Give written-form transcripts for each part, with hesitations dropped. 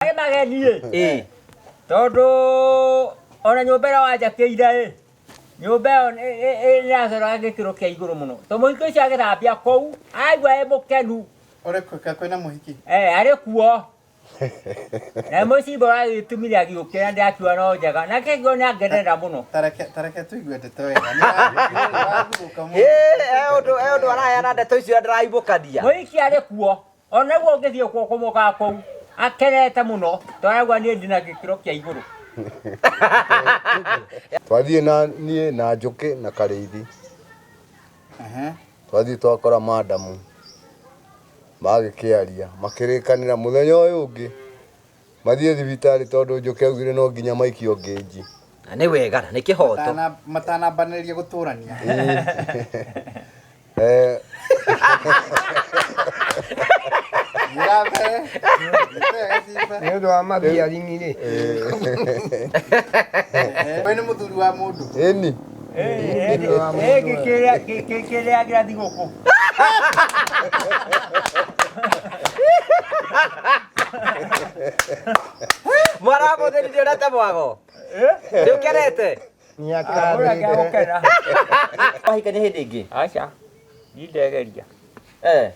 Arĩ mageni ĩ tondũ ona nyũmba ĩrĩa wanjakĩire ĩ nyũmba ĩyo nĩracoraga gĩkĩro kĩa igũrũ mũno to mũhiki ũcio agĩthambia kũu aigua ĩ mũkenu. Ũrĩ kwĩna mũhiki? Eh, arĩ kuo na mũcimba ũragĩtũmire agĩũkĩra ndĩrakiuga no njega na kĩguo nĩ angenera mũno. Tareke tũigue ndeto wega. Nĩũraguthũka mũno. Ĩ, he ũndũ he ũndũ araheana ndeto icio ndĩraibũkania. Mũhiki arĩ kuo Onaguo ũngĩthiĩ kũu kũmũkaga kũu akenete mũno twaragua niĩ ndĩ na gĩkĩro kĩa igũrũ. Twathiĩ na niĩ na Njũkĩ na Karĩithi. Twathiĩ twakora madamu magĩkĩaria makĩrĩkanĩra mũthenya ũyũ ũngĩ mathiĩ thibitarĩ tondũ Njũkĩ augire no nginya maikio ngĩnji. Na nĩ wega na nĩ kĩhoto. Matanambanĩrĩria gũtũrania. Eh, Thiĩ mbere. Thiĩ gacimba. Nĩ ũndũ wa mathiarini rĩ. We nĩ mũthuri wa mũndũ. Ĩni. Kĩrĩagĩra thigũkũ. Mwaramũthĩri ndĩonete mwago. Nĩ ũkenete? Nĩakathĩte. Wahikania hĩndĩ ĩngĩ? Aca, niĩ ndegeria. Eh.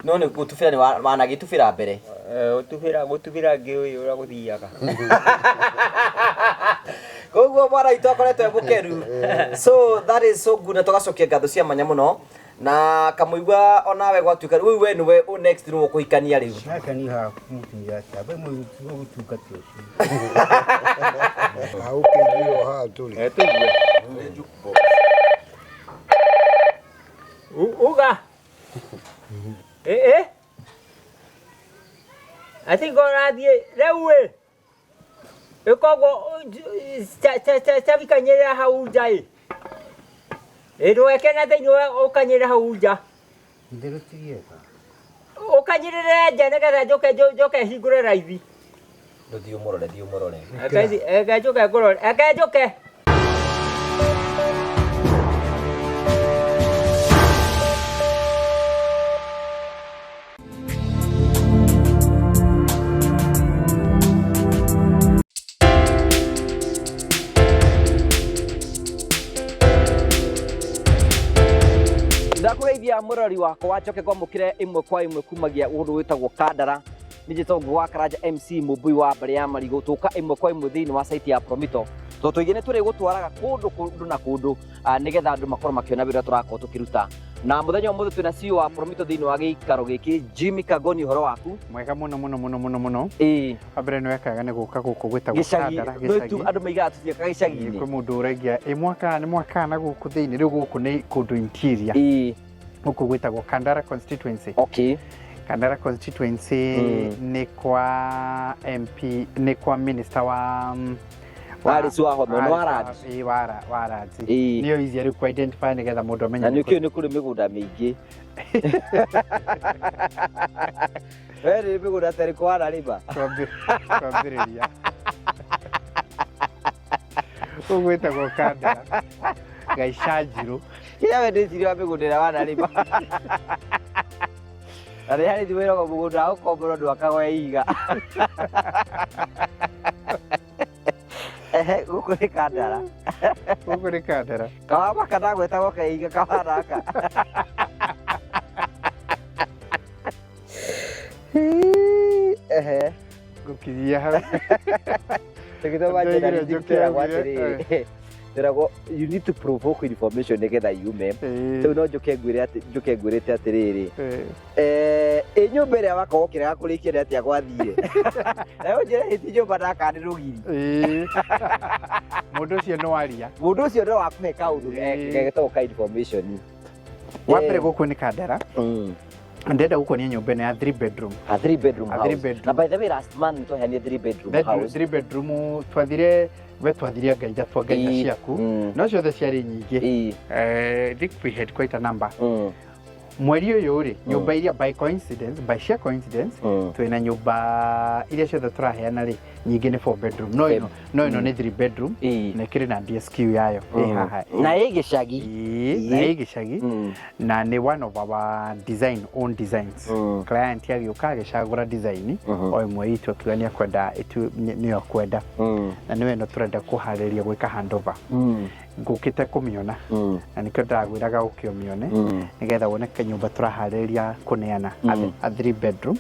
No nĩ gũtubĩra nĩ wanagĩtubĩra mbere. Eh, gũtubĩra gũtubĩra ngĩũĩ ũrĩa gũthiaga. Koguo mwana witũ akoretwo e mũkenu. So that is so good na tũgacokia ngatho cia mwanya mũno na kamũigua onawe gwatuĩka rĩu we nĩwe next nĩwe ũkũhikania rĩu. Nake niĩ haha mũtumia atĩa, we mũgũtungata ũcio. Ũkĩiguo haha tũrĩ. Eh, tũigue. Uga. Eh, eh. Ati ngorathiĩ rĩu ĩ ĩkoguo cabikanyĩrĩra hau nja ĩ ĩ ndũgeke na thĩinĩ ũkanyĩrĩra hau nja. Ũkanyĩrĩre nja nĩgetha njũke njũke hingũre raithi. Ndũthiĩ ũmũrore, thiĩ ũmũrore. Reke njũke ngũrore, reke njũke. Ndakũgeithia mũrori wakwa njoke ngwamũkĩre ĩmwe kwa ĩmwe kumagia ũndũ wĩtagwo Kandara nĩ njĩtagwo Ngũgĩ wa Karanja MC mũmbui wa mbarĩ ya marigũ tũka ĩmwe kwa ĩmwe thĩinĩ wa site ya Promito tondũ tũingĩ nĩ tũrĩgũtwaraga kũndũ kũndũ na kũndũ nĩgetha andũ makorwo makĩona wĩra ũrĩa tũrakorwo tũkĩruta na mũthenya ũmũthĩ twĩna CEO wa Promito thĩinĩ wa gĩikaro gĩkĩ Jimmy Kagoni ũhoro waku? Mwega mũno mũno mũno mũno mũno. Ĩĩ. Wa mbere nĩ wekaga nĩ gũka gũkũ gwĩtagwo Gĩcagi Kandara no tu gĩcagi. andũ maigaga tũtiĩkaga gĩcagi-inĩ. Kwĩ mũndũ ũragia ĩ mwaka nĩ mwaka na gũkũ thĩinĩ rĩu gũkũ nĩ kũndũ interior. Ĩĩ. Gũkũ gwĩtagwo Kandara constituency. Okay. Kandara constituency nĩ kwa MP nĩ kwa minister wa Alice Wahome, nĩ wa Lands. Ĩĩ, wa wa Lands. Ĩĩ. Nĩyo easier rĩu kũ identify nĩgetha mũndũ amenye Na nĩ nĩ kũ- ũkĩũĩ nĩ kũrĩ mĩgũnda mĩingĩ. We nĩ mĩgũnda ta ĩrĩkũ wanarĩma? Twambĩrĩria. Gũkũ gwĩtagwo Kandara. Gaicanjirũ. Kĩrĩa we ndĩciria wa mĩgũnda ĩrĩa wanarĩma. Na nĩ harĩ thimũ ĩragwo mũgũnda wa gũkomborwo ndwakagwo ya ihiga. Ehe, gũkũ nĩ Kandara. Gũkũ nĩ Kandara. Kawamaka ndagwetagwo kaiga kawanaka. Ehe. Ngũkinyia hau. Tũgĩthoma Ndoigire journalism njũke twĩragwo augire, atĩrĩrĩ, twĩragwo you need to provoke information nĩgetha yume. Rĩu no njũke ngwĩre atĩ njũke ngwĩrĩte atĩrĩrĩ, ĩ nyũmba ĩrĩa wakorwo ũkĩrega kũrĩkia nĩ atĩa gwathire? Nawe ũnjĩre ĩ ti nyũmba ndaka nĩ rũgiri. Mũndũ ũcio nĩ waria. Mũndũ ũcio no akũhe kaũndũ getagwo ka information. Wa mbere gũkũ nĩ Kandara. Ndĩrenda gũkuonia nyũmba ĩno ya 3 bedroom. A 3 bedroom A three house. bedroom. Na by the way last month nĩtwaheanire 3 bedroom house. 3 bedroom twathire we twathire anga ithatũ anga inya ciaku no ciothe ciarĩ nyingĩ. I think we had quite a number. Mweri ũyũ rĩ, nyũmba iria by coincidence, by sheer coincidence, twĩna nyũmba iria ciothe tũraheana rĩ, nyingĩ nĩ 4 bedroom, no ĩno, no ĩno nĩ 3 bedroom na ĩkĩrĩ na DSQ yayo ĩ haha. Na ĩ gĩcagi. Ĩĩ, na ĩ gĩcagi, na nĩ one of our design, own designs. Client agĩũka agĩcagũra design o ĩmwe itũ, akiuga nĩ akwenda nĩyo akwenda, na nĩyo ĩno tũrenda kũharĩria gwĩka handover. Ngũkĩte kũmĩona, na nĩkĩo ndĩragwĩraga ũke ũmĩone, nĩgetha wone kanyũmba tũraharĩrĩria kũneana, a 3 bedroom.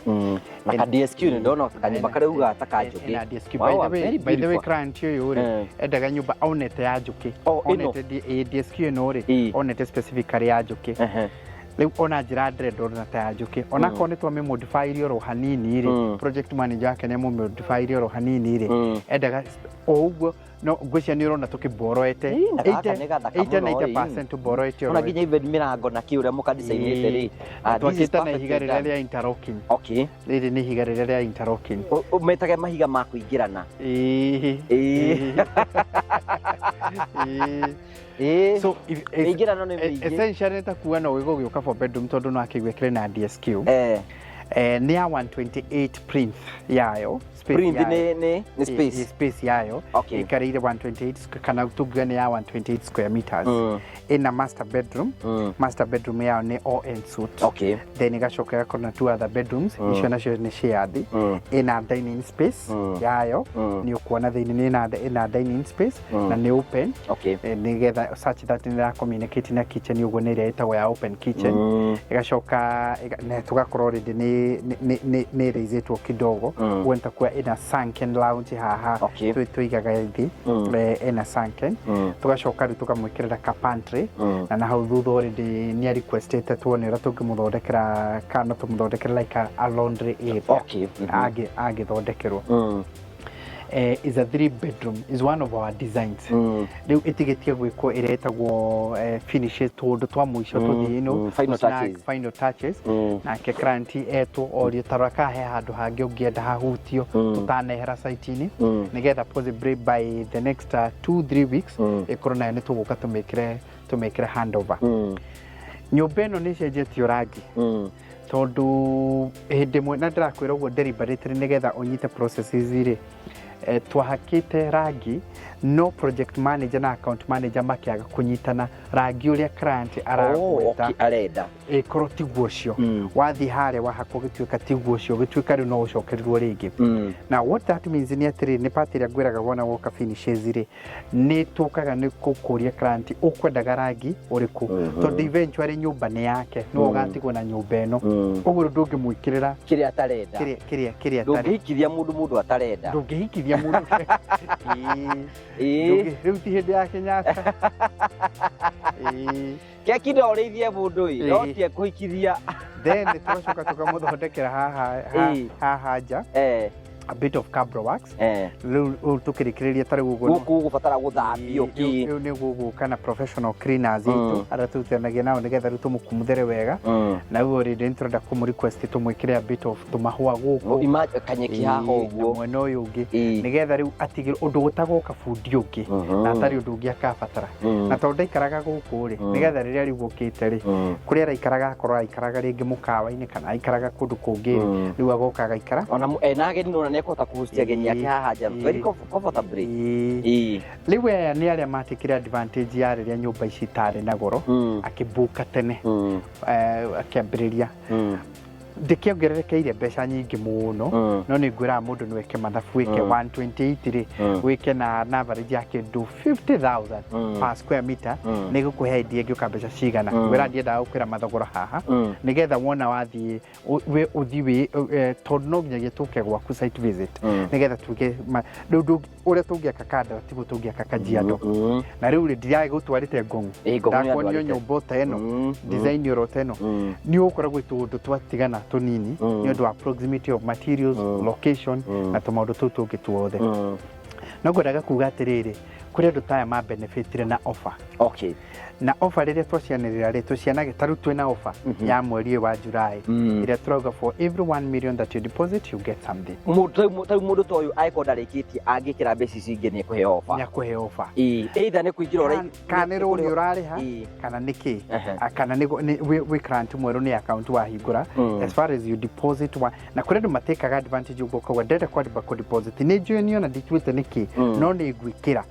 Na ka DSQ nĩ ndona kanyũmba karĩa ugaga ta ka njũkĩ. Ĩna DSQ. Wow, By the way, very by the way, beautiful. client ũyũ rĩ, endaga nyũmba onete ya njũkĩ. Oh, ĩno? Onete DSQ ĩno rĩ, onete specifically ya njũkĩ. Rĩu ona njĩra ndĩrenda ona ta ya njũkĩ, onakorwo nĩ twamĩmodify oro hanini rĩ, project manager wake nĩ amũmodify oro hanini rĩ, endaga o ũguo. No ngwĩciria nĩ ũrona tũkĩmboroete. Ĩĩ, na gaka nĩ gathaka 80 mũno, ĩĩ. 90% tũmboroete Ona oro. nginya even mĩrango na kĩ ũrĩa mũkadicainĩte rĩ. Ah, this is Twakĩte na ihiga perfectly rĩrĩa done. rĩa interlocking. Rĩrĩ nĩ ihiga rĩrĩa rĩa interlocking. Metage mahiga ma kũingĩrana. Ĩĩ. Ĩĩ. Ĩĩ. Ĩĩ. So if Mĩingĩrano nĩ mĩingĩ. Essentially ta kuga no gĩgũgĩũka 4 bedroom, tondũ no akĩigua ĩkĩrĩ na DSQ. Nĩ ya 128 plinth yayo, space Plinth yayo. nĩ space. Space yayo ĩkarĩire 128 kana tũngiuga nĩ ya 128 square meters. Ĩna master bedroom. Master bedroom yayo nĩ all en suite. Then ĩgacoka ĩgakorwo na two other bedrooms, icio nacio nĩ shared. Ĩna dining space yayo, nĩ ũkuona thĩinĩ nĩ ĩna dining space na nĩ open, nĩgetha such that nĩ ĩra communicate na kitchen, ũguo nĩ ĩrĩa ĩtagwo ya open kitchen. Ĩgacoka na tũgakorwo already nĩ ĩraisĩtwo kidogo, ũguo nĩ ta kuga ĩna sunken lounge haha. Tũigaga thĩ, ĩna sunken. Tũgacoka rĩu tũkamwĩkĩrĩra ka pantry, na nahau thutha already nĩ requestĩte tuone ũrĩa tũngĩmũthondekera, kana tũmũthondekere like a laundry area angĩthondekerwo. Is a 3 bedroom, is one of our designs. Rĩu ĩtigĩtie gwĩkwo ĩrĩa ĩtagwo finishes, tũũndũ twa mũico tũthiĩ ino Final touches. Final touches. Nake client etwo orio tarora kana he handũ hangĩ ũngĩenda hahutio tũtanehera site-inĩ, nĩgetha possibly by the next 2-3 weeks ĩkorwo nayo nĩ tũgũka tũmĩkĩre handover. Nyũmba ĩno nĩ ĩcenjetio rangi, tondũ hĩndĩ ĩmwe, na ndĩrakwĩra ũguo deliberately nĩgetha ũnyite processes rĩ, twahakĩte rangi, no project manager na account manager makĩaga kũnyitana rangi ũrĩa client aragweta. Okay, arenda. Ĩkorwo tiguo ũcio. Wathiĩ harĩa wahakwo gĩtuĩka tiguo ũcio, gĩtuĩka rĩu no ũcokererwo rĩngĩ. Now what that means nĩ atĩrĩ, nĩ part ĩrĩa ngwĩraga wona woka finishes rĩ, nĩ tũkaga nĩ gũkũria client ũkwendaga rangi ũrĩkũ, tondũ eventually nyũmba nĩ yake, nĩwe ũgatigwo na nyũmba ĩno, ũguo rĩu ndũngĩmwĩkĩrĩra kĩrĩa atarenda. Kĩrĩa atarĩ. Ndũngĩhikithia mũndũ atarenda. Ndũngĩhikithia mũndũ. Ĩĩ. Rĩu ti hĩndĩ ya Kenyatta. Ĩĩ. Keki no ũrĩithie mũndũ ĩ, no Ĩĩ. ti ekũhikithia. Then tũgacoka tũkamũthondekera haha haha nja a bit of cabro wax. Rĩu rĩu tũkĩrĩkĩrĩria ta rĩu ũguo. Gũkũ gũbatara gũthambio kĩ. Rĩu nĩ gũgũka na professional cleaners itũ arĩa tũrutithanagia nao, nĩgetha rĩu tũmũkumuthere wega. Na rĩu already nĩ tũrenda kũmũ request tũmwĩkĩre a bit of tũmahũa gũkũ. Imagine kanyeki haha Ĩĩ, na ũguo. mwena ũyũ ũngĩ, nĩgetha rĩu atigĩrwo ũndũ gũtagoka bundi ũngĩ na atarĩ ũndũ ũngĩ akabatara. Na tondũ ndaikaraga gũkũ rĩ, nĩgetha rĩrĩa rĩu ũkĩte rĩ, kũrĩa araikaraga, akorwo araikaraga rĩngĩ mũkawa-inĩ kana aikaraga kũndũ kũngĩ rĩ, rĩu agoka agaikara. Ona ena ageni nona nĩ ekũhota kũhostia ageni ake haha nja very comfortably. Ĩĩ. Rĩu aya nĩ arĩa matikire advantage ya rĩrĩa nyũmba ici itarĩ na goro, akĩbuka tene, akĩambĩrĩria. Ndĩkĩongererekeire mbeca nyingĩ mũno, no nĩ ngwĩraga mũndũ nĩ wĩke mathabu, wĩke 128 rĩ, wĩke na average ya kĩndũ 50,000 per square meter, nĩ gũkũhe idea ĩngĩũka mbeca cigana. Ngwĩra ndiendaga gũkwĩra mathogora haha, nĩgetha wona wathiĩ ũthiĩ wĩ tondũ no nginyagia tũke gwaku site visit, nĩgetha tuge rĩu ũrĩa tũngĩaka Kandara tiguo tũngĩaka Kajiado. Na rĩu rĩ, ndiragũtwarĩte Ngong'u. Ĩĩ, Ngong'u nĩ Ndakuonio andwarĩte. nyũmba ta ĩno, design oro ta ĩno, nĩ ũgũkora gwĩ tũũndũ twatigana tũnini nĩ ũndũ wa proximity of materials, location, na tũmaũndũ tũu tũngĩ tuothe. No ngwendaga kuga atĩrĩrĩ, Kũrĩ andũ ta aya ma benefitire na offer. Na offer rĩrĩa twacianĩrĩra rĩ, tũcianage ta rĩu twĩna offer ya mweri ũyũ wa July, ĩrĩa tũrauga for every 1 million that you deposit, you get something. Mũndũ ta rĩu mũndũ ta ũyũ angĩkorwo ndarĩkĩtie, angĩkĩra mbeca icio ingĩ, nĩ ekũheo offer. Nĩ akũheo offer. Ĩĩ, either nĩ kũingĩra ũra Kana nĩ rũni ũrarĩha, kana nĩ kĩ. Ah, kana nĩ wĩ client mwerũ, nĩ account wahingũra, as far as you deposit one. Na kũrĩ andũ matĩkaga advantage ũguo, koguo ndĩrenda kwamba kũ deposit, nĩ njũĩ niĩ ona ndituĩte nĩ kĩ, no nĩ ngwĩkĩra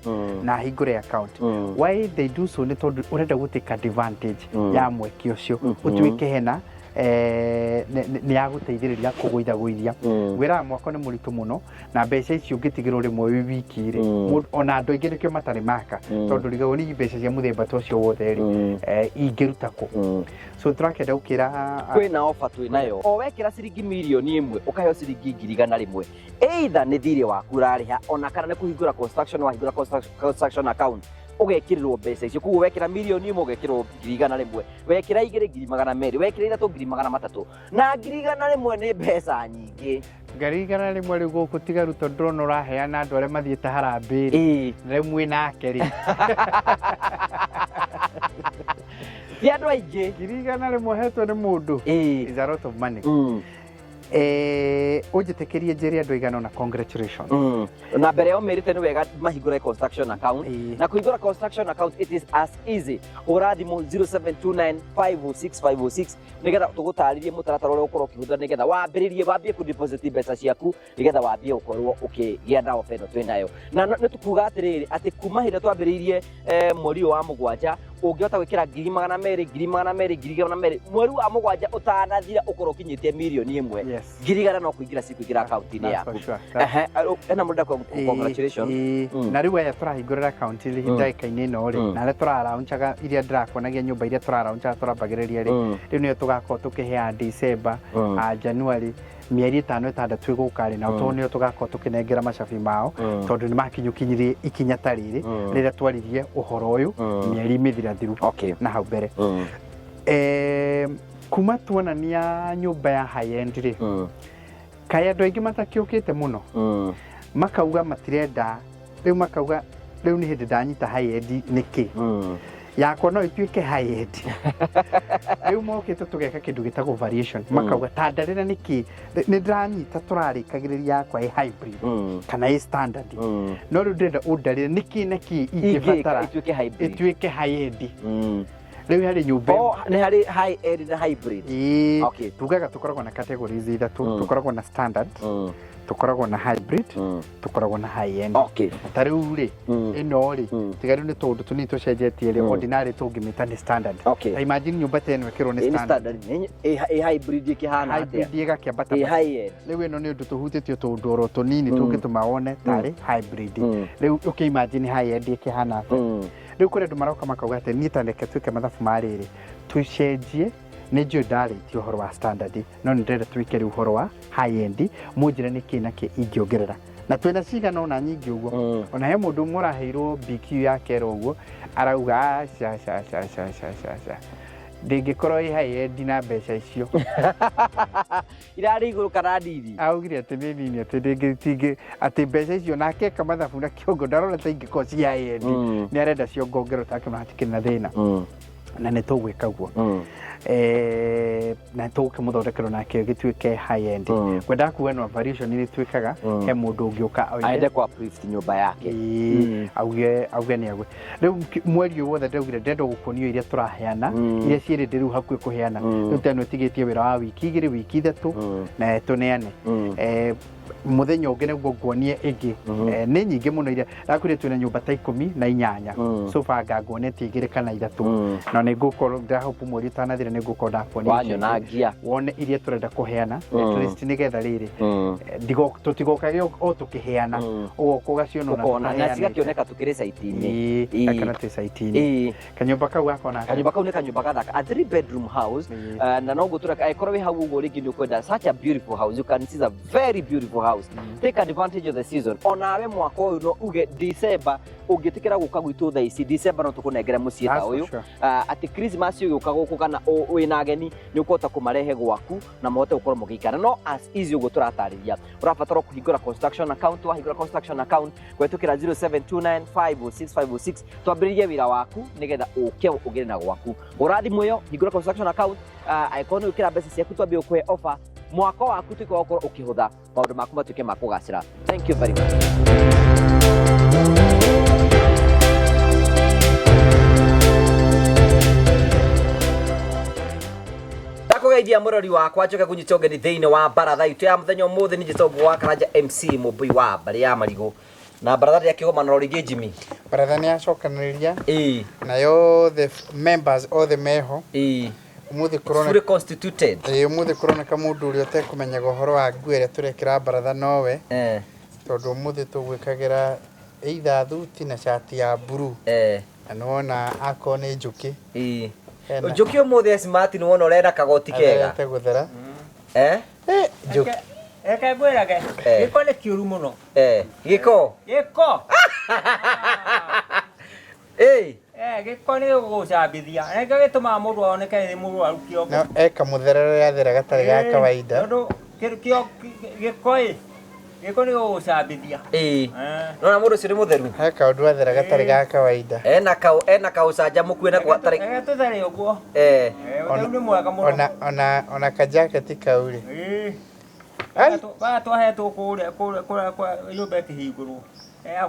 na hingũre account. Why they do so nĩ tondũ ũrenda gũ take advantage ya mweke ũcio, ũtuĩke hena nĩ ya gũteithĩrĩria kũgũithagũithia. Ngwĩraga mwako nĩ mũritũ mũno, na mbeca icio ũngĩtigĩrwo rĩmwe wĩ wiki rĩ, ona andũ aingĩ nĩkĩo matarĩ maka, tondũ rigagwo nĩ mbeca cia mũthemba ta ũcio wothe rĩ, ingĩruta kũ? So tũrakenda gũkĩra Kwĩna ofa twĩ nayo, o wekĩra ciringi 1 mirioni ũkaheo ciringi 100,100, either nĩ thirĩ waku ũrarĩha, ona kana nĩ kũhingũra construction, wahingũra construction account ũgekĩrĩrwo mbeca icio. Koguo wekĩra 1 mirioni ũgekĩrwo 100,100, wekĩra 2 200,000, wekĩra 3 300,000, na 100,100 nĩ mbeca nyingĩ. 100,100 rĩu gũkũ tiga rĩu, tondũ ndĩrona ũraheana andũ arĩa mathiĩte harambĩ rĩ, na rĩu mwĩ nake rĩ. Ti andũ aingĩ. 100,100 hetwo nĩ mũndũ is a lot of money. Ũnjĩtĩkĩrie njĩre andũ aigana ũna congratulations. Na mbere yo mĩrĩte nĩ wega mahingũre construction account. Na kũhingũra construction account, it is as easy, hũra thimũ 0729506506 nĩgetha tũgũtarĩrie mũtaratara ũrĩa ũkorwo ũkĩhũthĩra nĩgetha wambĩrĩrie, wambie kũ deposit mbeca ciaku, nĩgetha wambie gũkorwo ũkĩgĩa na offer ĩno twĩ nayo. Na nĩ tũkuga atĩrĩrĩ, atĩ kuma hĩndĩ ĩrĩa twambĩrĩirie mweri ũyũ wa mũgwanja, ũngĩhota gwĩkĩra 200,000, 200,000, 200,000, mweri wa mũgwanja ũtanathira ũkorwo ũkinyĩtie 1 mirioni. 100,000 no kũingĩra cikũingĩra akaunti-inĩ That's yaku. for sure. Ehe, ena mũndũ congratulation. Na rĩu aya tũrahingũrĩra akaunti rĩ, ndagĩka-inĩ ĩno rĩ, na arĩa tũraraunchaga, iria ndĩrakuonagia nyũmba iria tũraraunchaga, tũrambagĩrĩria rĩ, rĩu nĩyo tũgakorwo tũkĩheana December, January, mĩeri 5 6 ĩgũka rĩ, na to nĩyo tũgakorwo tũkĩnengera macabi mao, tondũ nĩ makinyũkinyirie ikinya ta rĩrĩ rĩrĩa twaririe ũhoro ũyũ mĩeri mĩthirathiru na hau mbere. Kuma tuonania nyũmba ya high end rĩ, kaĩ andũ aingĩ matakĩũkĩte mũno, makauga matirenda rĩu, makauga rĩu nĩ hĩndĩ ndanyita high end, nĩkĩ yakwa no ĩtuĩke high end? Rĩu mokĩte tũgeka kĩndũ gĩtagwo variation, makauga ta ndarĩra nĩkĩ nĩ ndĩranyita tũrarĩkagĩrĩria yakwa ĩ hybrid kana ĩ standard, no rĩu ndĩrenda ũndarĩre nĩkĩ na kĩ ingĩbatara ituĩke hybrid. Ĩtuĩke high end. Rĩu harĩ nyũmba Oh, nĩ harĩ high end na hybrid. Ĩĩ. Tugaga tũkoragwo na categories ithatũ. Tũkoragwo na standard, tũkoragwo na hybrid, tũkoragwo na high end. Ta rĩu rĩ, ĩno rĩ, tiga rĩu nĩ tũndũ tũnini tũcenjetie rĩ, ordinary tũngĩmĩta nĩ standard. Ta imagine nyũmba ta ĩno ĩkĩrwo nĩ Ĩ nĩ standard. Standard. Ĩ hybrid ĩkĩhana atĩa? Hybrid ĩgakĩambata. Ĩ high end. Rĩu ĩno nĩ ũndũ tũhutĩtio tũũndũ oro tũnini tũngĩtũma wone tarĩ hybrid. Rĩu ũkĩ imagine high end ĩkĩhana atĩa? Rĩu kũrĩ andũ maroka makauga atĩ niĩ ta reke twĩke mathabu ma rĩrĩ, tũcenjie, nĩ njũĩ ndarĩtie ũhoro wa standard, no nĩ ndĩrenda twĩke rĩu ũhoro wa high end, mũnjĩre nĩ kĩ na kĩ ingĩongerera, na twĩna cigana ona nyingĩ ũguo. Ona he mũndũ ũmwe ũraheirwo BQ ya kera ũguo, arauga, "Aca, aca, aca, aca, aca, aca, aca, ndĩngĩkorwo ĩ high end na mbeca icio." Irarĩ igũrũ kana nini? Augire atĩ nĩ nini, atĩ ndĩngĩ atĩ mbeca icio nake eka mathabu na kĩongo, ndarona ta ingĩkorwo ci high end. Nĩ arenda ciongongerwo, takĩona hatikĩrĩ na thĩna, na nĩ tũgwĩka guo. Na tũgũkĩmũthondekerwo nake gĩtuĩke high end. Ngwendaga kuga no variation nĩ twĩkaga. He mũndũ ũngĩũka oige aende kwa uplift nyũmba yake. Ĩĩ, auge nĩ agwe rĩu mweri ũyũ wothe ndaugire ndĩrenda gũkuonio iria tũraheana, iria ciĩrĩ ndĩ rĩu hakuhĩ kũheana. Rĩu teno ĩtigĩtie wĩra wa wiki 2, wiki 3, na tũneane. Mũthenya ũngĩ nĩguo nguonie ĩngĩ. Nĩ nyingĩ mũno iria ndakwĩrire, twĩna nyũmba ta 18. So far nguonetie 2 kana 3, na nĩ ngũkorwo ndĩrahope mweri ũtanathira nĩ ngũkorwo ndakuonia icio ingĩ. Wanyonangia. Wone iria tũrenda kũheana, at least nĩgetha rĩrĩ, tũtigokage o tũkĩheana, ũgoka ũgaciona ona ũkona na tũtaheanĩte. Cigakĩoneka tũkĩrĩ site-inĩ. Ĩĩ, gakena twĩ site-inĩ. Kanyũmba kau gakona atĩa? Kanyũmba kau nĩ kanyũmba gathaka, a three bedroom house. Na noguo tũreka, angĩkorwo wĩ hau ũguo rĩngĩ nĩ ũkwenda such a beautiful house, you can see it's a very beautiful house. Take advantage of the season. Onawe mwaka ũyũ no uge December. Ũngĩtĩkĩra gũka gwitũ thaa ici, December no tũkũnengere mũciĩ ta That's for ũyũ. sure. Atĩ Christmas ũgĩũka gũkũ kana wĩna ageni, nĩ ũkũhota kũmarehe gwaku na mahote gũkorwo mũgĩikara. No as easy ũguo tũratarĩria, ũrabatara kũhingũra construction account. Wahingũra construction account kũhetũkĩra 0729506506, twambĩrĩrie wĩra waku nĩgetha ũke ũgĩre na gwaku. Hũra thimũ ĩyo, hingũra construction account. Angĩkorwo nĩ gwĩkĩra mbeca ciaku, twambie gũkũhe offer, mwako waku tuĩke wa gũkorwo ũkĩhũtha, maũndũ maku matuĩke ma kũgacĩra. Thank you very much. Ndakũgeithia mũrori wakwa, njoke kũnyita ũgeni thĩinĩ wa baratha itũ ya mũthenya ũmũthĩ. Nĩ njĩtagwo wa Karanja MC, mũmbui wa mbarĩ ya marigũ, na baratha rĩa kĩgomano rĩngĩ, Jimmy. Baratha nĩ yacokanĩrĩria na yothe, members othe meho ũmũthĩ Fully kũroneka. Constituted. Ĩĩ, ũmũthĩ kũroneka mũndũ ũrĩa ũtekũmenyaga ũhoro wa nguo ĩrĩa tũrekĩra baratha nowe, tondũ ũmũthĩ tũgwĩkagĩra either thuti na cati ya blue, na nĩwona akorwo nĩ njũkĩ. Njũkĩ ũmũthĩ e smart, nĩ wona ũrenda kagoti kega. Atherete gũthera. Njũkĩ. Reke ngwĩrage, gĩko nĩ kĩũru mũno. Gĩko. Gĩko. Gĩko nĩ gũgũcambithia, na nĩkĩo gĩtũmaga mũndũ oneke nĩ mũrwaru kĩongo. No eka mũtherere athera gatarĩ ga kawaida. Tondũ gĩko ĩ, gĩko nĩ gũgũcambithia. Nona mũndũ ũcio nĩ mũtheru. He kaũndũ athera gatarĩ ga kawaida. Ena kaũcanjamũku, ena gatarĩ. Reke tũthere ũguo. Ũtheru nĩ mwega mũno. Ona kajaketi kau rĩ. Baya twahetwo kũrĩa kũrĩa kwa nyũmba ĩkĩhingũrwo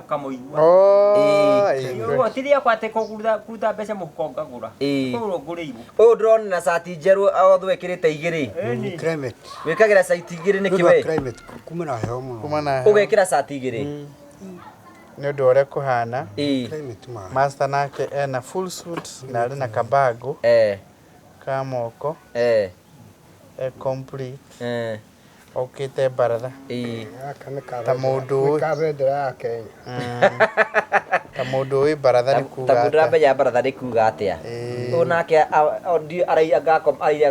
kamũigua. Oh, Ũguo ti rĩakwa atĩ kũruta mbeca mũhuko ngagũra. Kũgũrwo ngũrĩirwo. Ũyũ ndĩrona na cati njerũ, othe wĩkĩrĩte igĩrĩ. Climate. Wĩkagĩra cati igĩrĩ nĩkĩ Nĩ ũndũ wa we? climate, kuma na heho mũno. Kuma na heho. Ũgekĩra cati igĩrĩ. Nĩ ũndũ wa ũrĩa kũhana. Climate ma. Master nake ena full suit na arĩ na kabango ka moko. E complete. Okĩte baratha. Gaka nĩ ka Ta mũndũ Nĩ ka bendera ya Kenya. Ta mũndũ wĩ baratha nĩ Ta kuga mũndũ atĩa? ũramenya baratha nĩ kuga atĩa? Ũyũ nake araia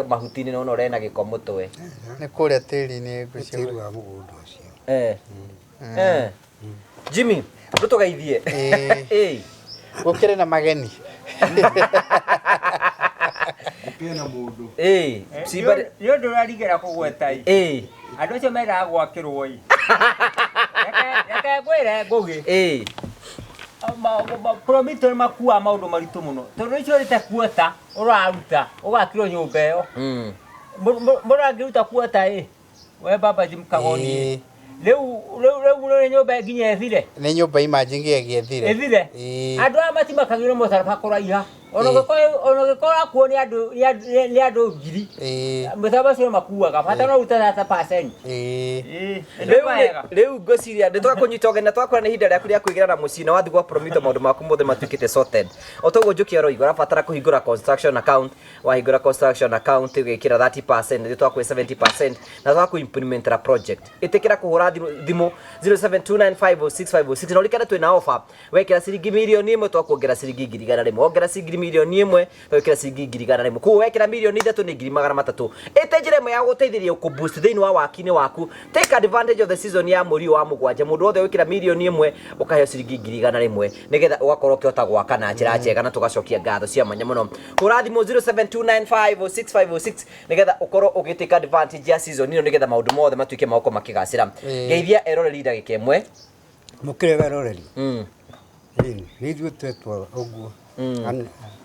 mahuti-inĩ, nona ũrena gĩko mũtwe. Nĩ kũrĩa tĩri-inĩ ngwĩciria. Tĩri wa mũgũnda ũcio. Jimmy, ndũtũgeithie. Gũkĩrĩ na mageni. Gũkĩrĩ na mũndũ. Nĩ ũndũ ũrarigĩra kũgweta ĩ. Andũ acio mendaga gwakĩrwo ĩ. Reke ngwĩre, Ngũgĩ. Promito nĩ makuaga maũndũ maritũ mũno, tondũ icio ũrĩte kuota ũraruta ũgakĩrwo nyũmba ĩyo. Mũndũ angĩruta kuota ĩ, we baba Jim Kagoni, rĩu nĩ nyũmba nginya ĩthire. Nĩ nyũmba, imagine, ĩgĩethire. Ĩthire. Andũ aya matimakagio nĩ mũtharaba kũraiha, ona ũngĩkorwo akuo nĩ andũ nĩ andũ ngiri, mũtharaba ũcio makuaga, bata no ũrute 30%. Rĩu ngwĩciria nĩ twakũnyita ũgeni na twakora nĩ ihinda rĩaku rĩa kwĩgĩra na mũciĩ, na wathiĩ gwa Promito maũndũ maku mothe matuĩkĩte sorted. O toguo Njũkĩ aroiga, ũrabatara kũhingũra construction account. Wahingũra construction account, ũgekĩra 30%, nĩ twakũhe 70% na twakũ implementera project. Ĩtĩkĩra kũhũra thimũ 0729506506, na ũrikane twĩna offer: wekĩra ciringi 1 mirioni twakuongera ciringi 100,100, wongera ciringi 1 mirioni twekĩra ciringi 100,100. Koguo wekĩra 3 mirioni nĩ 300,000. Ĩte njĩra ĩmwe ya gũteithĩrĩria kũ boost thĩinĩ wa waki-inĩ waku. Take advantage of the season ya mweri ũyũ wa mũgwanja. Mũndũ wothe wĩkĩra 1 mirioni ũkaheo ciringi 100,100, nĩgetha ũgakorwo ũkĩhota gwaka na njĩra njega, na tũgacokia ngatho cia mwanya mũno. Hũra thimũ 0729506506 nĩgetha ũkorwo ũgĩtake advantage ya season ĩno, nĩgetha maũndũ mothe matuĩke magũkorwo makĩgacĩra. Ngeithia eroreri ndagĩka ĩmwe. Mũkĩrĩ weroreri. Nĩ ithuĩ twetwo ũguo.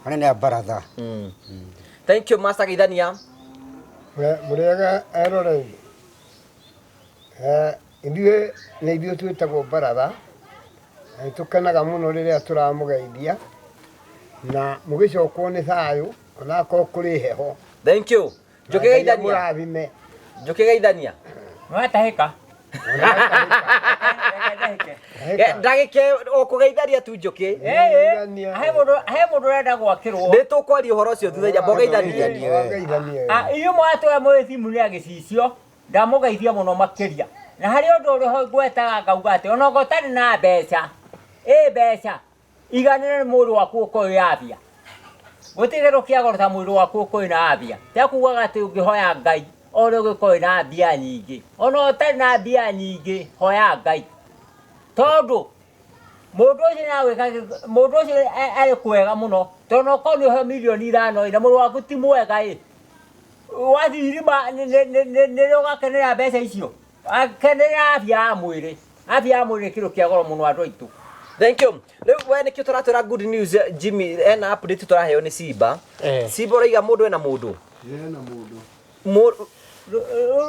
Anene a baratha. Thank you, Master Geithania. Mũrĩega eroreri. Ithuĩ nĩ ithuĩ twĩtagwo baratha, na nĩ tũkenaga mũno rĩrĩa tũramũgeithia na mũgĩcokwo nĩ thayũ onakorwo kũrĩ heho. Thank you. Na Njũkĩ Ngai Geithania. amũrathime. Njũkĩ Geithania. Nwatahĩka. Ndagĩka ũkũgeithania tu, Njũkĩ. He mũndũ ũrenda gwakĩrwo. Nĩ tũkwaria ũhoro ũcio thutha, nyamba ũgeithanie. Inyuĩ mwatũra mwĩ thimũ nĩ agĩcicio, ndamũgeithia mũno makĩria, na harĩ ũndũ ũrĩ ngwetaga ngauga atĩ ona okorwo ũtarĩ na mbeca, ĩ mbeca iganĩre nĩ mwĩrĩ waku ũkorwo wĩ afya. Gũtirĩ kĩndũ kĩa goro ta mwĩrĩ waku ũkorwo wĩna afya. Takugaga atĩ ũngĩhoya Ngai o ũrĩa ũngĩkorwo wĩna mbia nyingĩ, ona ũtarĩ na mbia nyingĩ, hoya Ngai, tondũ Mũndũ ũcio nĩagwĩka mũndũ ũcio arĩ kwega mũno tondũ no korwo nĩ ũheo mirioni 5 ĩ na mũrũ waku ti mwega ĩ wathiĩ irima nĩrĩo ũgakenera mbeca icio akenera afya ya mwĩrĩ. Afya ya mwĩrĩ nĩ kĩndũ kĩa goro mũno andũ aitũ. Thank you. Rĩu we nĩkĩo tũratwĩra good news Jimmy ena update tũraheo nĩ Simba. Simba ũraiga mũndũ ena mũndũ. Ena mũndũ.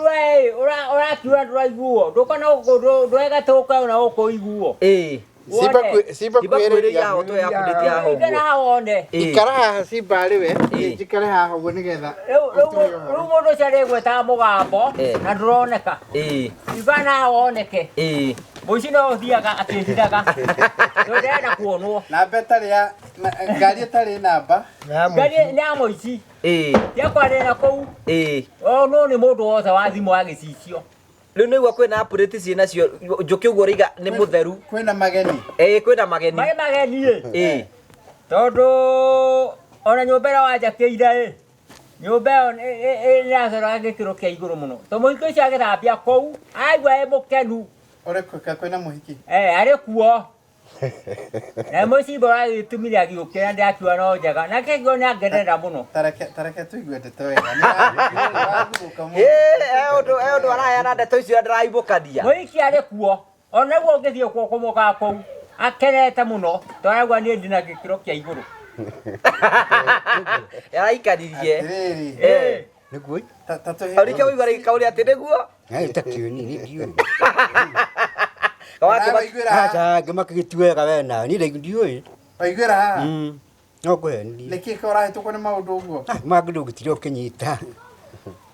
We ũrakiuga ndũraiguo ndũkona gũkũ ndwegatũka ona gũkũ ũiguo. Ĩĩ. Simba Simba Simba kwĩrĩria kwĩrĩria haha tũhe update ya haha Ingĩra ũguo. haha wone. Ĩĩ. Ikara haha Simba arĩ we Ĩĩ. njikare haha ũguo nĩgetha Rĩu mũndũ ũcio arĩgwetaga mũgambo na ndũroneka. Ĩĩ. Igana haha woneke. Ĩĩ. Mũici no ũthiaga akĩhithaga. Tondũ ndarenda kuonwo. Namba ĩtarĩ ya ngari ĩtarĩ namba. Ngari nĩ ya mũici. Ĩĩ. Tiakwarĩra na kũu. Ĩĩ. O no nĩ mũndũ wothe wa thimũ wa gĩcicio. Rĩu nĩguo kwĩna update ciĩnacio Njũkĩ ũguo ũraiga nĩ mũtheru. Kwĩna mageni. Ĩĩ kwĩna mageni. Marĩ mageni ĩ. Ĩĩ. Tondũ ona nyũmba ĩrĩa wanjakĩire ĩ nyũmba ĩyo nĩyacora gĩkĩro kĩa igũrũ mũno tondũ mũhiki ũcio agĩthambia kũu aigua ĩ mũkenu. Ũrĩ kwĩna mũhiki? Arĩ kuo. Na mũcimba ũragĩtũmire agĩũkĩra ndĩrakiuga no njega na kĩguo nĩangenera mũno. Tareke tũigue ndeto wega. Nĩwathũka mũno. Ĩĩ e ũndũ araheana ndeto icio ndĩraibũkania. Mũhiki arĩ kuo ona guo ũngĩthiĩ kuo kũmũkaga kũu akenete mũno tondũ araigua niĩ ndĩna gĩkĩro kĩa igũrũ. Araikaririe. Atĩrĩrĩ. Ĩĩ. Nĩguo. Ta tũhe. Orike ũigua rĩngĩ kaũria atĩ nĩguo. Takio nini ndiũĩ. Waiguĩra haha. Aca ngĩmaka gĩti wega we nawe niĩ ndiũĩ. Waiguĩra haha. No ngũhenirie. Nĩkĩ ũrahĩtũkwo nĩ maũndũ ũguo? Mangĩ ndũngĩtinda ũkĩnyita.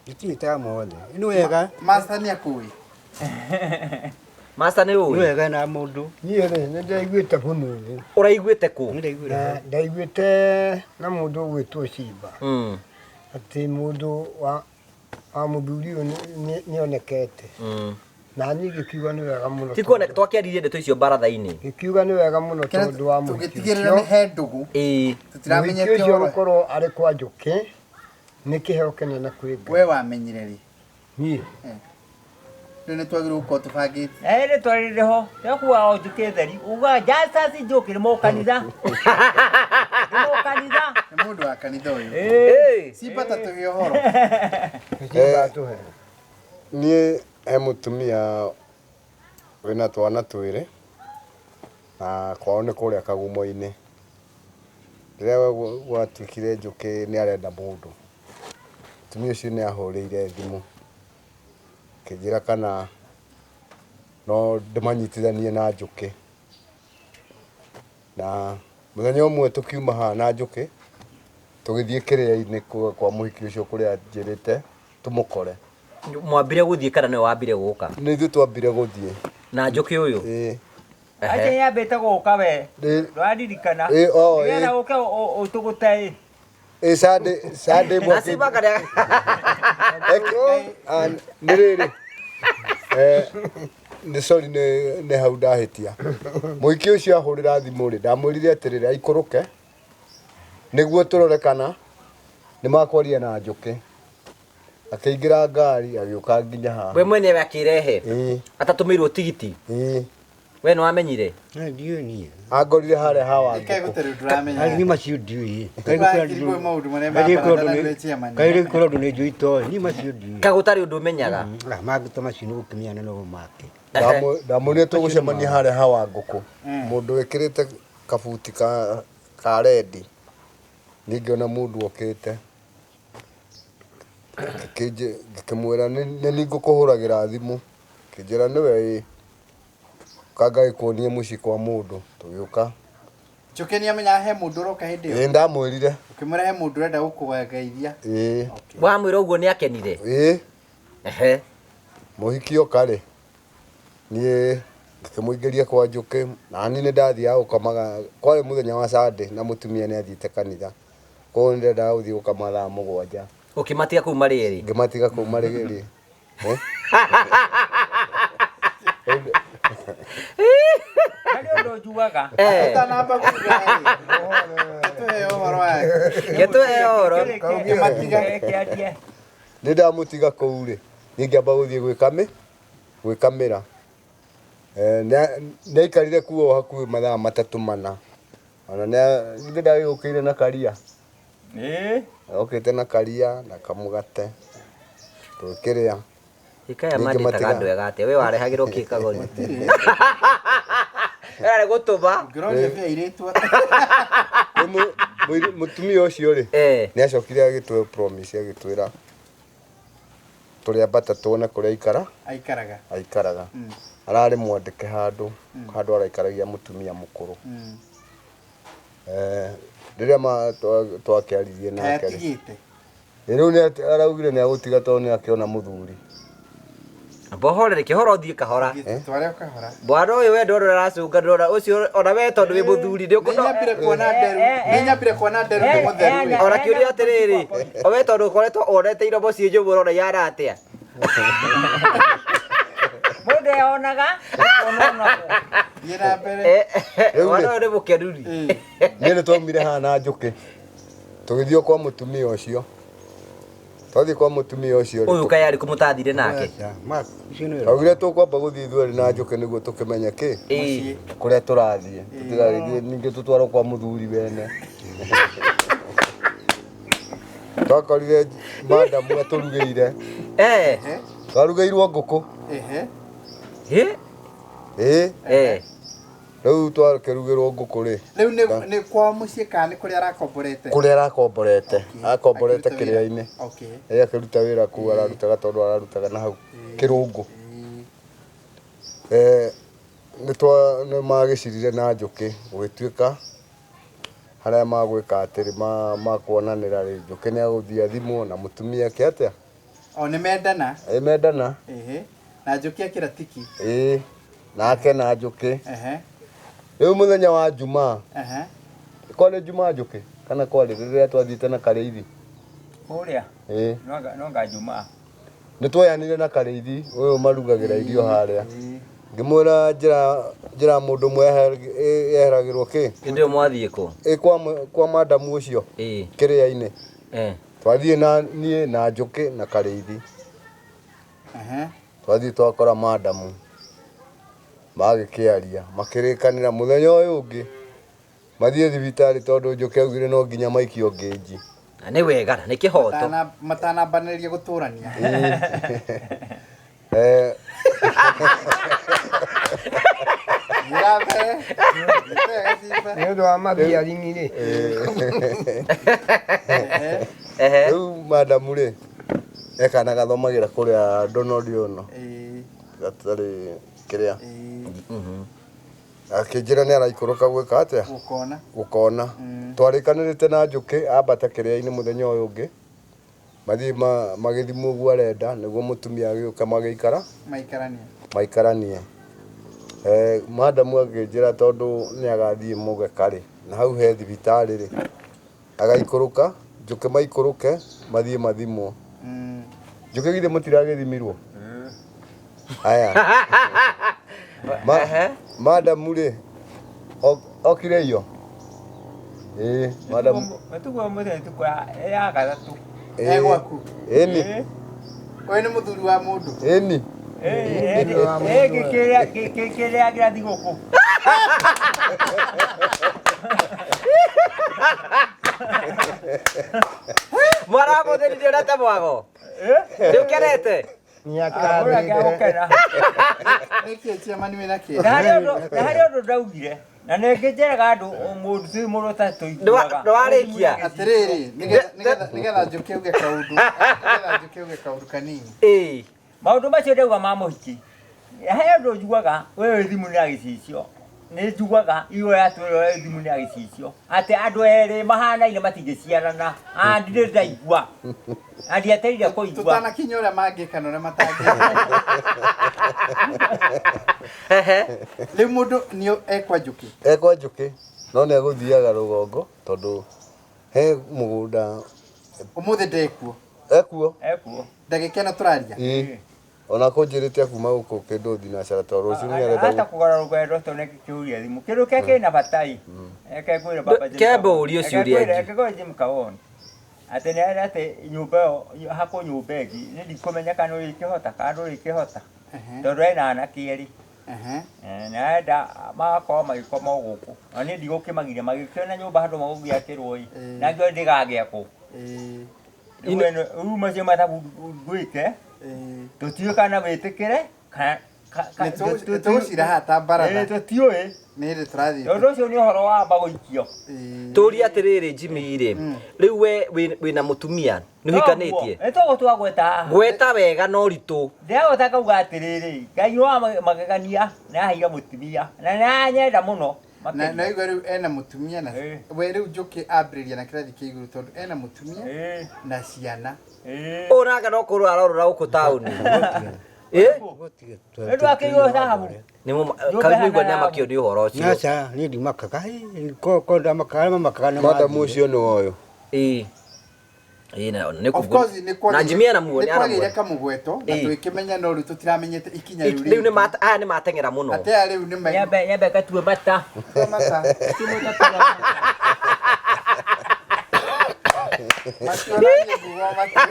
Gĩtinyitaga mothe. Nĩ wega. Master nĩ akũĩ. Master nĩ ũĩ. Nĩ wega na mũndũ. Niĩ rĩ nĩ ndaiguĩte mũnene. Ũraiguĩte kũ? Na ndaiguĩte na mũndũ ũgwĩtwo Simba. Atĩ mũndũ wa mũthuri ũyũ nĩonekete. Na niĩ ngĩkiuga nĩ wega mũno. Ti kuoneka twakĩaririe ndeto icio baratha-inĩ. Ngĩkiuga nĩ wega mũno tondũ wa mũhiki Tũgĩtigĩrĩra nĩ he ndũgũ. Ĩĩ. Tũtiramenyete Mũhiki ũcio ũhoro. gũkorwo arĩ kwa Njũkĩ nĩ kĩheo kĩnene kwĩ Ngai. We wamenyire rĩ? Niĩ. Rĩu nĩ twagĩrĩirwo gũkorwo tũbangĩte. Ĩĩ rĩtwa rĩrĩ ho rĩkuaga o Njũkĩ theri ugaga Justus Njũkĩ nĩ mũkanitha. Nĩ mũkanitha. Nĩ mũndũ wa kanitha ũyũ. Ĩĩ. Simba ta tũhe ũhoro. Simba tũhe. Niĩ he mũtumia wĩna twana twĩrĩ na kwao nĩ kũrĩa Kagumo-inĩ. Rĩrĩa gwatuĩkire Njũkĩ nĩ arenda mũndũ, mũtumia ũcio nĩ ahũrĩire thimũ akĩnjĩra kana no ndĩmanyitithanie na Njũkĩ. Na mũthenya ũmwe tũkiuma haha na Njũkĩ tũgĩthiĩ kĩrĩa-inĩ kwa mũhiki ũcio kũrĩa anjĩrĩte tũmũkore. Mwambire gũthiĩ kana nĩwe wambire gũka? Nĩ ithuĩ twambire gũthiĩ. Na Njũkĩ ũyũ? Ĩĩ. Acio nĩambĩte gũka we. Ĩĩ. Ndũraririkana. Ĩĩ, o, ĩĩ. Nĩgetha ũke ũtũgũte ĩ. Ĩĩ Sunday Na Simba karĩa. Nĩ rĩrĩ. Nĩ sorry nĩ hau ndahĩtia. Mũhiki ũcio ahũrĩra thimũ rĩ, ndamwĩrire atĩrĩrĩ aikũrũke nĩguo tũrore kana nĩ makwaria na Njũkĩ. Akĩingĩra ngari agĩũka nginya haha. We mwenyewe akĩrehe. Ĩĩ. Atatũmĩirwo tigiti. Ĩĩ. We nĩ wamenyire? Ndiũĩ niĩ. Angorire harĩa hawa Nĩkĩ gũtarĩ ũndũ ũramenya? Niĩ macio ndiũĩ. Ũrakĩrigwo maũndũ marĩa ma baratha na nĩwe chairman. Kairĩ kũrĩa ũndũ nĩ njũĩ itoĩ. Niĩ macio ndiũĩ. Ka gũtarĩ ũndũ ũmenyaga? Mangĩ ta macio nĩ gũkĩmenyana no make. Ndamwĩrire tũgũcemania harĩa hawa ngũkũ. Mũndũ wĩkĩrĩte kabuti ka rendi. Niĩ ngĩona mũndũ okĩte. Ngĩkĩmwĩra nĩ niĩ ngũkũhũragĩra thimũ. Akĩnjĩra nĩwe ĩĩ. Kanga gĩkuonie mũciĩ kwa mũndũ tũgĩũka. Njũkĩ nĩamenyaga he mũndũ ũroka hĩndĩ ĩyo? Ĩĩ ndamwĩrire. Ũkĩmwĩra he mũndũ ũrenda gũkũgeithia? Ĩĩ. Wamwĩra ũguo nĩakenire? Ĩĩ. Ehe. Mũhiki oka rĩ, niĩ ngĩkĩmũingĩria kwa Njũkĩ na niĩ nĩ ndathiaga gũkomaga kwarĩ mũthenya wa Sunday na mũtumia nĩ athiĩte kanitha. Koguo nĩ ndendaga gũthiĩ gũkama thaa 7. Ũkĩmatiga kũu marĩ erĩ? Ngĩmatiga kũu marĩ erĩ. Harĩ ũndũ njugaga. Ũtanamba kuga rĩ, tũhe ũhoro wake. Gĩtũhe ũhoro. Ũkĩmatiga. Kĩarie. Nĩ ndamũtiga kũu rĩ, niĩ ngĩamba gũthiĩ gwĩkamĩra. Nĩ aikarire kuo hakuhĩ mathaa matatũ mana. Ona nĩ githĩ ndagĩũkĩire na karia. Ĩĩ. Okĩte na karia na kamũgate. Tũkĩrĩa. Ikaya Ningĩ mandĩtaga matiga- andũ ega atĩa we warehagĩrwo kĩ kagoni arĩ gũtũma Ngĩroria mbia airĩtu. Rĩu mũtumia ũcio rĩ nĩ acokire agĩtũhe promise agĩtwĩra tũrĩambata tuone kũrĩa aikara Aikaraga. aikaraga. Ararĩ mwandĩke handũ handũ araikaragia mũtumia mũkũrũ. Rĩrĩa twakĩaririe nake rĩ, Atigĩte. rĩu nĩ araugire nĩ agũtiga tondũ nĩ akĩona mũthuri. Mbohorere kĩhoro ũthiĩ kahora. Tware o kahora. Bwana ũyũ we ndona ũracũnga ndona ũcio ona we tondũ wĩ mũthuri nĩ Nĩ nyambire kuona nderu. Nĩ nyambire kuona nderu nĩ mũtheru. Ona kĩũria atĩrĩrĩ, o we tondũ ũkoretwo wonete iromo ciĩ njũmũ ũrona ihana atĩa? Mũndũ eyonaga, ũkona onagwo. Thiĩ na mbere. Mwana ũyũ nĩ mũkenuri. Niĩ nĩ twaumire haha na njũkĩ tũgĩthiĩ kwa mũtumia ũcio. Twathiĩ kwa mũtumia ũcio rĩ, Ũyũ kaĩ arĩ kũ mũtathire nake? Augire tũkwamba gũthiĩ ithuerĩ na njũkĩ nĩguo tũkĩmenye kĩ kũrĩa tũrathiĩ tũtigagĩthiĩ ningĩ tũtwarwo kwa mũthuri wene. Twakorire madamu atũrugĩire. Twarugĩirwo ngũkũ. Ehe. Ĩĩ. Rĩu twakĩrugĩrwo ngũkũ rĩ, Rĩu nĩ kwao mũciĩ kana nĩ kũrĩa arakomborete? kũrĩa arakomborete akomborete Akĩruta wĩra. kĩrĩa-inĩ. Okay. Ĩ akĩruta wĩra kũu ararutaga tondũ ararutaga na hau kĩrũngũ. Nĩ twa nĩ magĩcirire na njũkĩ gũgĩtuĩka harĩa magwĩka atĩrĩ makuonanĩra rĩ, njũkĩ nĩ agũthiĩ athimwo na mũtumia ake atĩa? O nĩ mendana. Ĩ mendana. Ehe. Na njũkĩ akĩra tiki. Ĩ nake na njũkĩ. Ehe. Rĩu mũthenya wa Jumaa, Ehe. kwarĩ Jumaa njũkĩ kana kwarĩ rĩrĩa twathiĩte na Karĩithi? Kũrĩa. Ĩ. No nga Jumaa. Nĩ twoyanire na Karĩithi ũyũ marugagĩra irio harĩa. Ngĩmwĩra njĩra njĩra mũndũ ũmwe yeheragĩrwo kĩ? Hĩndĩ ĩyo mwathiĩ kũ? Ĩ kwa madamu ũcio kĩrĩa-inĩ. Twathiĩ na niĩ na njũkĩ na Karĩithi. Ehe. Twathiĩ twakora madamu magĩkĩaria makĩrĩkanĩra mũthenya ũyũ ũngĩ mathiĩ thibitarĩ tondũ njũkĩ augire no nginya maikio ngĩnji. Na nĩ wega na nĩ kĩhoto. Matanambanĩrĩria gũtũrania. Thiĩ na mbere. Thiĩ wega, Simba. Nĩ ũndũ wa mathiaringi rĩ. Rĩu madamu rĩ ekana gathomagĩra kũrĩa Donald Ono gatarĩ kĩrĩa akĩnjĩra nĩ araikũrũka gwĩka atĩa? Gũkona. Gũkona. Twarĩkanĩrĩte na njũkĩ ambata kĩrĩa-inĩ mũthenya ũyũ ũngĩ mathiĩ magĩthimwo ũguo arenda nĩguo mũtumia agĩũke magĩikara Maikaranie. Maikaranie. Madamu akĩnjĩra tondũ nĩ agathiĩ mũgeka rĩ na hau he thibitarĩ rĩ agaikũrũka njũkĩ maikũrũke mathiĩ mathimwo. Njũkĩ githĩ mũtiragĩthimirwo? Aya. Madamu rĩ okire iyo? Ĩĩ madamu. Matukũ mũthenya tukũ ya gatatũ. E gwaku. Ĩni. Ũyũ nĩ mũthuri wa mũndũ. Ĩni. Ĩ gĩkĩrĩa thigũkũ. Mwaramũthĩnirie na ta mwago. Nĩ ũkenete? Gũkena. Nĩkĩ chairman wĩna kĩeha? Na harĩ ũndũ ndaugire na nĩ ngĩnjĩraga andũ mũndũ ti mũndũ ũtatũiguaga. Ndwarĩkia. Atĩrĩrĩ, nĩgetha njũke uge kaũndũ. Nĩgetha njũke uge kaũndũ kanini. Ĩĩ. Maũndũ macio ndauga ma mũhiki. He ũndũ njugaga we wĩ thimũ-inĩ ya gĩcicio. Nĩ njugaga igũrũ ya twĩrwo wĩ thimũ-inĩ ya gĩcicio atĩ andũ erĩ mahanaine matingĩciarana. Ah, ndirĩ ndaigua. Na ndiateire kũigua. Tũtanakinya ũrĩa mangĩka na ũrĩa matangĩka. Rĩu mũndũ nĩ ekwa njũkĩ. Ekwa njũkĩ no nĩ egũthiaga rũgongo tondũ he mũgũnda. Ũmũthĩ ndekuo. Ekuo. Ekuo. Ndagĩka ĩno tũraria. Ĩĩ. Ona kũnjĩrĩte akuma gũkũ kĩndũ thinacara tondũ rũciũ nĩ arenda Hata kũgora rũgendo tondũ nĩkĩũria thimũ. Kĩndũ kĩrĩa kĩna bata ĩ. Reke ngwĩre baba Jim Kembo Kawoni. ũrie Reke ciũria ngwĩre- ingĩ. reke ngwĩre Jim Kawoni. Atĩ nĩ arenda atĩ nyũmba ĩyo hakwo nyũmba ĩngĩ nĩ ndikũmenya kana ũrĩkĩhota kana ndũrĩkĩhota tondũ ena anake erĩ. Ehe. Eh, na enda magakorwo magĩkoma o gũkũ na niĩ ndigũkĩmagiria magĩkĩona nyũmba handũ magũgĩakĩrwo ĩ Ĩĩ. na ngĩo ndĩgagĩakwo Ĩĩ. rĩu ĩno- rĩu macio mathabu ngwĩke Ĩĩ. tũtiũĩ kana wĩtĩkĩre kana Nĩ tũgũcira haha ta baratha. Ĩĩ, tũtiũĩ Nĩ hĩndĩ tũrathiĩ. tondũ ũcio nĩ ũhoro wamba gũikio Ĩĩ. Tũrie atĩrĩrĩ Jimmy rĩ, rĩu we wĩna mũtumia nĩ ũhikanĩtie? Nĩ toguo twagweta haha. Gweta wega na ũritũ. Ndĩragweta ngauga atĩrĩrĩ, Ngai nĩ wa magegania nĩ aheire mũtumia na nĩ anyenda mũno Na makĩria. na igua rĩu ena mũtumia na Ĩĩ. we rĩu Njũkĩ ambĩrĩria na kĩrathi kĩa igũrũ tondũ ena mũtumia Ĩĩ, na ciana. ĩĩ. Ũranga no kũrũra arorũra gũkũ taũni. Ĩ? Nĩ ndwakĩirwo thahabu. Nĩ kaigua nĩ amakio nĩ ũhoro ũcio. Aca niĩ ndimakaga ko ndamakaga arĩa mamakaga nĩ Madamu mathire. ũcio nĩ woyo. Ĩ. Ĩ na nĩ Of course nĩ kwagĩire- Na Jimmy ena muo nĩ nĩ kwagĩire aramuona. kamũgweto na Ĩĩ. tũgĩkĩmenya no rĩu tũtiramenyete ikinya rĩu Rĩu nĩ rĩngĩ. mata aya nĩ mateng'era mũno. Ate aya rĩu nĩ ma- Nyambe nyambe ngatue mata. Tua mata. Mationanie nguo matue.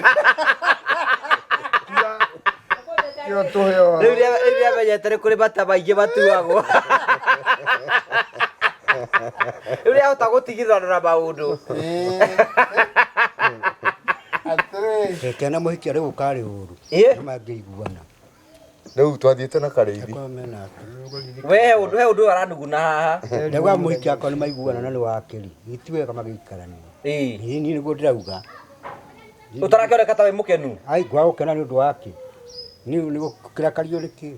Kĩo tũheo Rĩu rĩu nĩamenyete nĩ kũrĩ mata maingĩ matuagwo. Rĩu nĩahota gũtigithana na maũndũ. Ĩĩ. Atĩrĩ. Reke na mũhiki arĩ gũkarĩ ũru. Ĩ? Nĩ mangĩiguana. Rĩu twathiĩte na Karĩithi. Akorwo mena We he ũndũ he ũndũ ũyũ aranuguna haha. Ndauga mũhiki akwa nĩ maiguana na nĩ wakĩri. Ti wega magĩikarania. Ĩ. Niĩ niĩ nĩguo ndĩrauga. Ũtarakĩoneka ta wĩ mũkenu. Ai ngwaga gũkena nĩ ũndũ wake. Nĩ nĩ gũkĩrakario nĩ kĩ?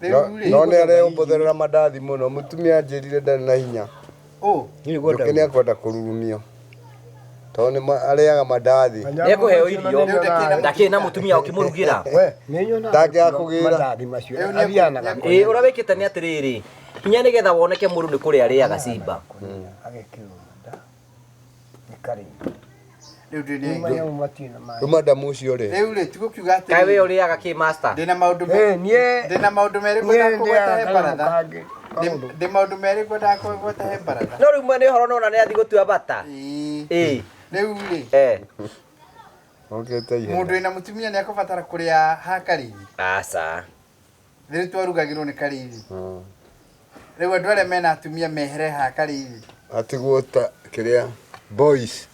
Rĩu rĩ. No nĩ areyũmbũthĩrĩra mandathi mũno. Mũtumia anjĩrire ndarĩ na hinya. Ũ. Niĩ nĩguo Njũkĩ nĩ ndauga. akwenda kũrurumio. Tondũ nĩ arĩaga mandathi. Nĩekũheo irio. Ndakĩrĩ na mũtumia ũkĩmũrugĩra. We, nĩ nyonaga Ndangĩaga kũgĩra. mandathi macio Rĩu nĩ- athiaga na Ĩ ũrĩa wĩkĩte nĩ atĩrĩrĩ, hinya nĩgetha woneke mũndũ nĩ kũrĩa arĩaga simba. agekĩrwo nda nĩ karĩithi. Rĩu ndĩ Rĩu nĩ manyamũ matirĩ na maĩ. Rĩu madamu ũcio rĩ. Rĩu rĩ tigũkiuga Kaĩ we atĩrĩrĩ. ũrĩaga kĩ master? Ndĩna maũndũ Ĩ, niĩ ndĩna maũndũ merĩ niĩ ngwendaga kũgweta he ndĩaga baratha. kanyamũ kangĩ kaũndũ. Ndĩ maũndũ merĩ ngwendaga kũgweta he baratha. No rĩu mwene ũhoro nona nĩ athiĩ gũtua bata. Ĩĩ. Ĩ. Rĩu rĩ Eh. Okĩte ihenya. mũndũ wĩna mũtumia nĩ akũbatara kũrĩa ha Karĩithi. Aca. Rĩu twarugagĩrwo nĩ Karĩithi. Rĩu andũ arĩa mena atumia mehere ha Karĩithi. Atigwo ta kĩrĩa boys.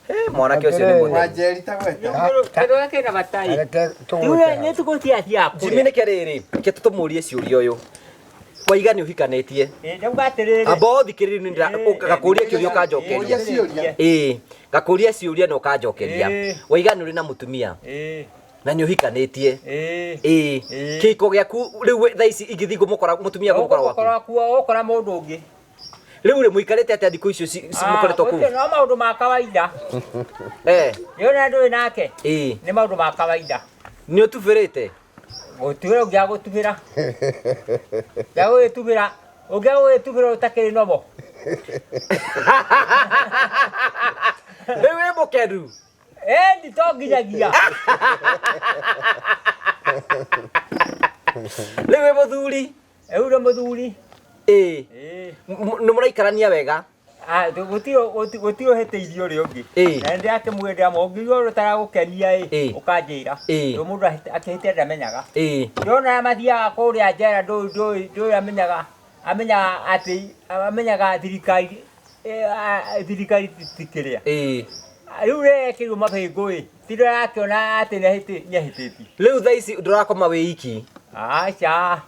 He mwanake ũcio nĩ mũtheri. Wanjeri ta gweta. Kĩndũ gĩkĩ kĩna bata ĩ. Reke Rĩu tũgwete nĩ tũgũtia cia Jimmy kũrĩa. nĩ kĩrĩrĩ, reke tũmũrie ciũria ũyũ. Waiga nĩ ũhikanĩtie. Ĩ, ndauga atĩrĩrĩ. Amba ũthikĩrĩrie nĩ ngakũria kĩũria ũkanjokeria. Ũria ciũria. Ĩ, ngakũria ciũria na ũkanjokeria. Ĩ. Waiga nĩ ũrĩ na mũtumia Ĩ, na nĩ ũhikanĩtie. ĩ. Ĩ, Ĩ. kĩhiko gĩaku rĩu thaa ici ingĩthiĩ ngũmũkora mũtumia ngũmũkora gwaku. Ũgũkora kuo ũgũkora mũndũ ũngĩ. Rĩu rĩ mũikarĩte atĩa thikũ icio mũkoretwo kũu? Gũtirĩ, no maũndũ ma kawaida. Eh, Nĩ ũrĩa ndũĩ nake. ĩ, Nĩ maũndũ ma kawaida. nĩ ũtubĩrĩte? Gũtirĩ ũngĩaga gũtubĩra. Ũngĩaga gũgĩtubĩra, ũngĩaga gũgĩtubĩra ũtakĩrĩ nomo. Rĩu wĩ mũkenu? Ĩni to nginyagia. Rĩu wĩ mũthuri? Rĩu nĩ mũthuri. Ĩ, Ĩ. nĩ mũraikarania wega? Ah, gũtirĩ ũhĩtĩirie ũrĩa ũngĩ. Ĩ. Na nĩndĩrakĩmwendera mũno. Ũngĩigua ũndũ ũtaragũkenia Ĩ. ĩ, ũkanjĩra. Ĩ. Tondũ mũndũ akĩhĩtia ndamenyaga. Ĩ. Ndĩrona arĩa mathiaga kũrĩa njera ndũĩ amenyaga amenyaga atĩ amenyaga thirikari thirikari ti kĩrĩa. Ĩ. Rĩu rĩrĩa ekĩrirwo mabĩngũ ĩ, ti ndĩrakĩona atĩ nĩahĩtĩtie. Rĩu thaa ici ndũrakoma wĩ iki? Aca.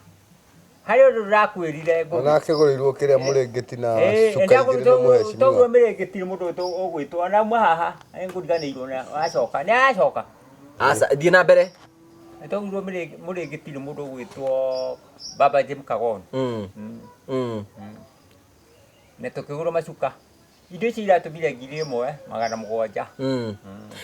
Harĩ ũndũ ndĩrakwĩrire ngũgĩ. Ona akĩgũrĩirwo kĩrĩa mũrĩngĩti na cuka igĩrĩ nĩ Toguo mũhecimiwa. mĩrĩngĩti nĩ mũndũ ũgwĩtwo na auma haha nĩngũriganĩirwo na acoka nĩ aracoka. Aca, thiĩ na mbere. Twaugirwo mũrĩngĩti nĩ mũndũ ũgwĩtwo Baba Jim Kagono. Na tũkĩgũrwo macuka. Indo ici iratũmire 1700.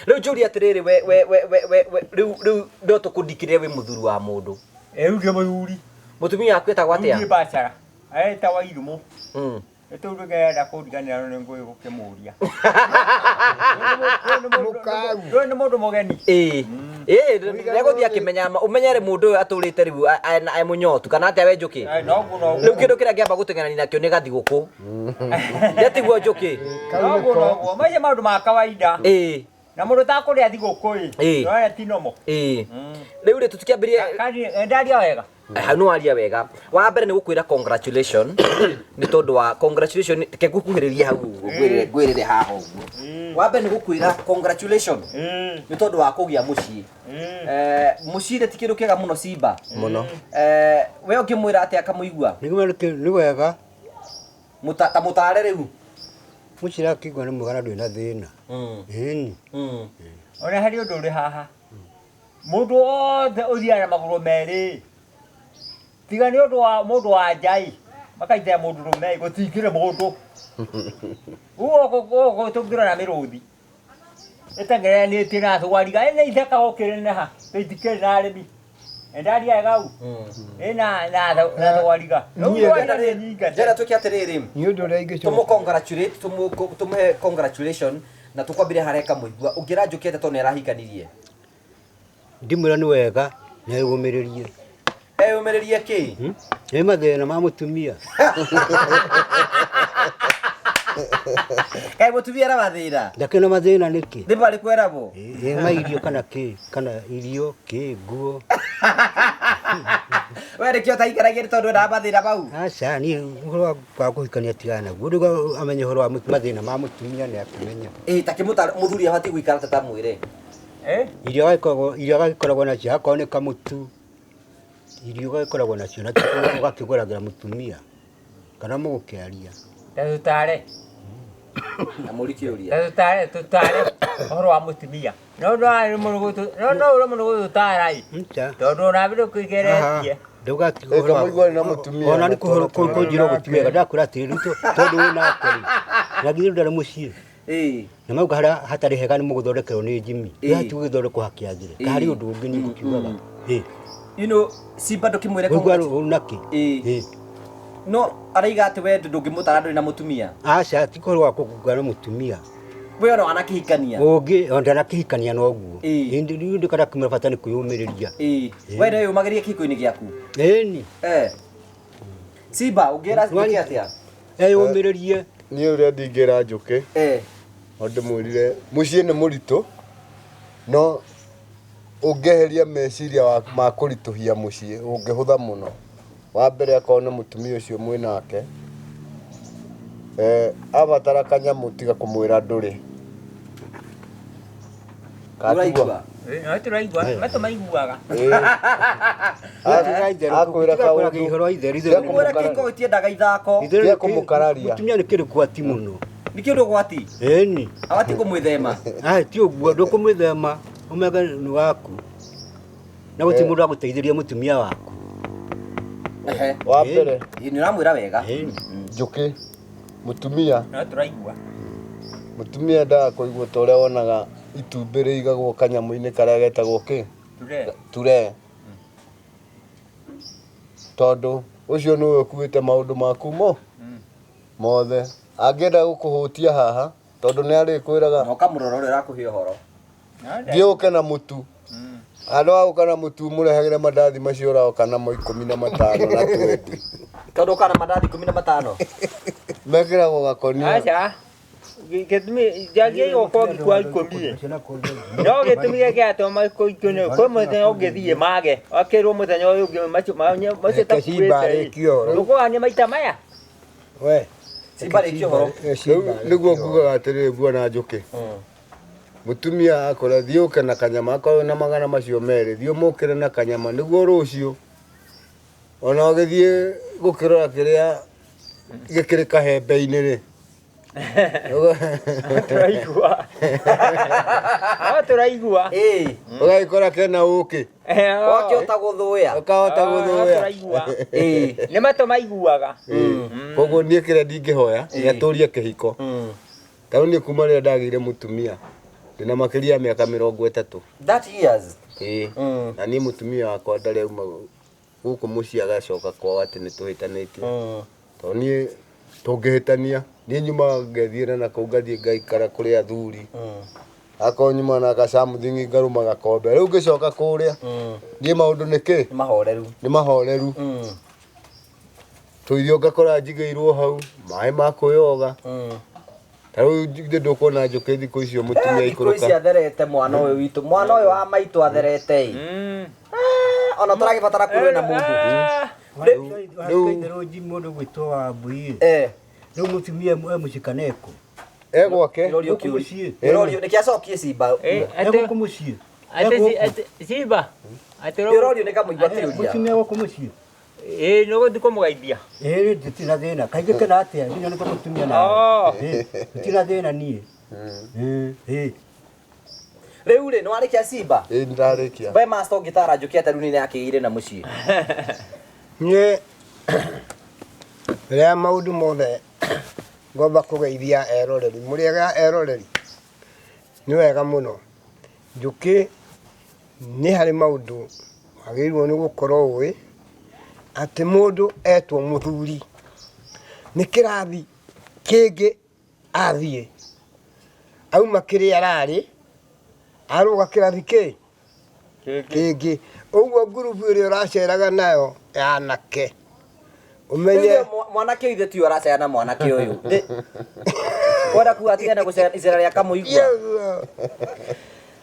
Rĩu njũrie atĩrĩrĩ we we we we we we rĩu rĩu no tũkũndikĩrĩre wĩ mũthuri wa mũndũ. Rĩu ndĩ mũthuri. Mũtumia waku etagwo Rĩu atĩa? ndĩ bachelor. Aretagwo Irimũ. Nĩ tondũ ngĩenda kũriganĩra nĩ ngũĩ gũkĩmũria. Mũkau. Ũyũ nĩ mũndũ mũgeni. Ĩĩ. Ĩĩ, nĩegũthiĩ akĩmenyaga ũmenyere mũndũ ũyũ atũrĩte rĩu e mũnyotu kana atĩa we Njũkĩ? Noguo noguo. Rĩu kĩndũ kĩrĩa ngĩamba gũteng'erania nakĩo nĩ gathigũkũ. Nĩatiguo Njũkĩ? Noguo noguo. Macio maũndũ ma kawaida. Ĩĩ. Na mũndũ ũtakũrĩa thigũkũ ĩ. Ĩ. Nĩwona ti normal. Ĩĩ. Rĩu rĩ tũtikĩambĩrĩrie Kandi ndaria wega. Hau nĩ waria wega. Wa mbere nĩ gũkwĩra congratulation nĩ tondũ wa congratulation reke ngũkuhĩrĩrie hau ũguo ngwĩrĩre ngwĩrĩre haha ũguo. Wa mbere nĩ gũkwĩra congratulation nĩ tondũ wa kũgĩa mũciĩ. Mũciĩ rĩ ti kĩndũ kĩega mũno Simba. Mũno. We ũngĩmwĩra atĩa akamũigua? Nĩ wega. Ta mũtare rĩu. Mũciĩ akĩigua nĩ mwega na ndũrĩ na thĩna. Ĩni. Ona harĩ ũndũ ũrĩ haha. Mũndũ wothe ũthiaga na magũrũ merĩ. Tiga nĩ ũndũ wa mũndũ wa nja ĩ, makaitĩra mũndũ rũme ĩ, gũtingĩrĩ mũndũ. Gũkũ tũngĩrora mĩrũthi. Ĩteng'eranĩtie na thwariga, ĩna itheka gũkĩneneha, tũitikĩrĩ na arĩmi. Ndaria wega u? Ĩna na thwariga. Rĩu thwariga nĩ nyingate. Njera twĩke atĩrĩrĩ. Nĩ ũndũ ũrĩa ingĩcoka. Tũmũ congratulate, tũmũhe congratulation na tũkwambire harĩa kamũigua. Ũngĩra Njũkĩ atĩa tondũ nĩ arahikanirie? Ndimwĩra nĩ wega na eyũmĩrĩrie. Eyũmĩrĩrie kĩ? Nĩ mathĩna ma mũtumia. Kaĩ mũtumia na mathĩna? Ndakĩrĩ na mathĩna nĩkĩ? Nĩ marĩkũ eragwo? Ĩ ma irio kana kĩ? Kana irio kĩ nguo? We nĩkĩo ũtaikaragia nĩ tondũ endaga mathĩna mau? Aca, niĩ ũhoro wa kũhikania tigana naguo. Rĩu amenye ũhoro wa mathĩna ma mũtumia nĩ akĩmenya. Ĩ ta kĩmũtare mũthuri abatiĩ gũikara ta tamwĩre. Irio agagĩkoragwo nacio, akorwo nĩ kamũtu, irio ũgagĩkoragwo nacio na ũgakĩgũragĩra mũtumia kana mũgũkĩaria. Ta tũtare. Na mũri kĩũria. Ta tũtare, tũtare ũhoro wa mũtumia. No no no no ũrĩa mũno gũtũtara ĩ. Tondũ ona bado kũigeretie. Ndũgatiga ũhoro wa Kamũigua na mũtumia. Ona nĩ kũnjĩra ũguo wega ndakwĩra atĩrĩ rĩu tondũ wĩ nake rĩ. Na githĩ ndarĩ mũciĩ. Na mauga harĩa hatarĩ hega nĩ mũgũthondekerwo nĩ Jimmy. Ĩĩ. Hati gũgĩthondekwo hakĩagĩre. Harĩ ũndũ ũngĩ niĩ ngũkiugaga. Ĩĩ. You know, Simba ndũkĩmwĩre Ũigua ũru nakĩ? Ĩĩ. No araiga atĩ we ndũngĩmũtara ndũrĩ na mũtumia. Aca, ti ũhoro wa kũgũra na mũtumia. We ona wanakĩhikania. Ũngĩ ona ndanakĩhikania noguo. Ĩndĩ rĩu ndĩkara kĩmwĩra bata nĩ kwĩyũmĩrĩria. Ĩĩ. We nĩwĩyũmagĩrĩria kĩhiko-inĩ gĩaku? Ĩni. Simba ũngĩra Njũkĩ atĩa? Eyũmĩrĩrie. Niĩ ũrĩa ndingĩra Njũkĩ. No ndĩmwĩrire mũciĩ nĩ mũritũ no ũngĩeheria meciria ma kũritũhia mũciĩ ũngĩhũtha mũno. Wa mbere akorwo nĩ mũtumia ũcio mwĩnake abatara kanyamũ tiga kũmwĩra ndũrĩ. Ũraigua? No tũraigua, matũ maiguaga. Akwĩra kaũndũ. Ngũkwĩra kĩhiko gĩtiendaga ithako. Tiga kũmũkararia. Mũtumia nĩ kĩndũ gwati mũno. Nĩ kĩndũ gwati? Ĩni. Abatiĩ kũmwĩthema. Ai ti ũguo ndũkũmwĩthema ũmege nĩ waku. Na gũtirĩ mũndũ agũteithĩria mũtumia waku. Wa mbere. Nĩ ũramwĩra wega. Njũkĩ mũtumia. No tũraigua. Mũtumia endaga kũigua ta ũrĩa wonaga itumbĩ rĩigagwo kanyamũ-inĩ karĩa getagwo kĩ? Ture. Ture. Tondũ ũcio nĩwe ũkuĩte maũndũ maku mo mothe. Angĩenda gũkũhũtia haha tondũ nĩ arĩkwĩraga. Na ũkamũrora ũrĩa ũrakũhe ũhoro. Thiĩ ũke na mũtu. Handũ ha gũka na mũtu mũrehagĩre mandathi macio ũroka namo 15 na 20. Tondũ ũka na mandathi 15. Mekĩragwo gakonia. Aca. Gĩtũmi njagĩrĩirwo gũkorwo ngĩkua 10. No gĩtũmi gĩkĩ atĩ ikũmi kwĩ mũthenya ũngĩthiĩ mage. Akĩrwo mũthenya ũyũ ũngĩ macio macio Reke Simba arĩkie ũhoro. Ndũkũgania maita maya. We. Simba arĩkie ũhoro. Rĩu nĩguo ngugaga atĩrĩrĩ bwana Njũkĩ. Mũtumia akora thiĩ ũke na kanyama akorwo na magana macio merĩ thiĩ ũmũkĩre na kanyama nĩguo rũciũ ona ũgĩthiĩ gũkĩrora kĩrĩa gĩkĩrĩ kahembe-inĩ rĩ. Tũraigua. No tũraigua. Ũgagĩkora kena ũkĩ. Wakĩhota gũthũya. Ũkahota gũthũya. Tũraigua. Nĩ matũ maiguaga. Koguo niĩ kĩrĩa ndingĩhoya nĩ atũrie kĩhiko. Tarĩu niĩ kuma rĩrĩa ndagĩire mũtumia ndĩna makĩria ya mĩaka 30. 30 years. Ĩĩ. Na niĩ mũtumia wakwa ndarĩ auma gũkũ mũciĩ agacoka kwao atĩ nĩ tũhĩtanĩtie. Tondũ niĩ tũngĩhĩtania niĩ nyumaga ngethiĩra na kũu ngathiĩ ngaikara kũrĩ athuri. Akorwo nyuma na gacamuthingi ngarũma gakombe. Rĩu ngĩcoka kũrĩa niĩ maũndũ nĩ kĩ? Nĩ mahoreru. Nĩ mahoreru. Tũirio ngakora njigĩirwo hau, maĩ ma kwĩyoga. Ta rĩu githĩ ndũkuona njũkĩ thikũ icio mũtumia Thikũ ici ikũrũka. Atherete mwana ũyũ witũ, mwana ũyũ wa maitũ atherete ĩ. Ona tũragĩbatara kwĩrwo na mũndũ. Rĩu mũndũ gwĩtwo wa mbui. Rĩu mũtumia e mũciĩ kana ekũ? E gwake. Ĩrorio Gũkũ kĩũria. mũciĩ. Ĩrorio nĩkĩ acokie cimba. E gũkũ mũciĩ. Ati simba. Ati Ĩrorio nĩ kamũigua kĩũria. Mũtumia gũkũ mũciĩ. Ĩ nĩ ũgũthiĩ kũmũgeithia. Ĩĩ ndirĩ thĩna. Kaingĩ kena atĩa? Nginya nĩ mũtumia na. Oh. Ndirĩ thĩna niĩ. Ĩĩ. Rĩu rĩ, nĩ warĩkia cimba? Ĩ ndarĩkia. We master ũngĩtara njũkĩ atĩa rĩu nĩ akĩgĩire na mũciĩ? Niĩ mbere ya maũndũ mothe ngomba kũgeithia eroreri. Mũrĩega eroreri? Nĩ wega mũno. Njũkĩ nĩ harĩ maũndũ wagĩrĩirwo nĩ gũkorwo ũĩ atĩ mũndũ etwo mũthuri nĩ kĩrathi kĩngĩ athiĩ auma kĩrĩa ararĩ arũga kĩrathi kĩ kĩngĩ. Ũguo ngurubu ĩrĩa ũraceraga nayo ya anake ũmenye Rĩu mwanake ũyũ ithe tiwe ũracera na mwanake ũyũ. Wenda kuga atigane gũcera icera rĩa kamũigua.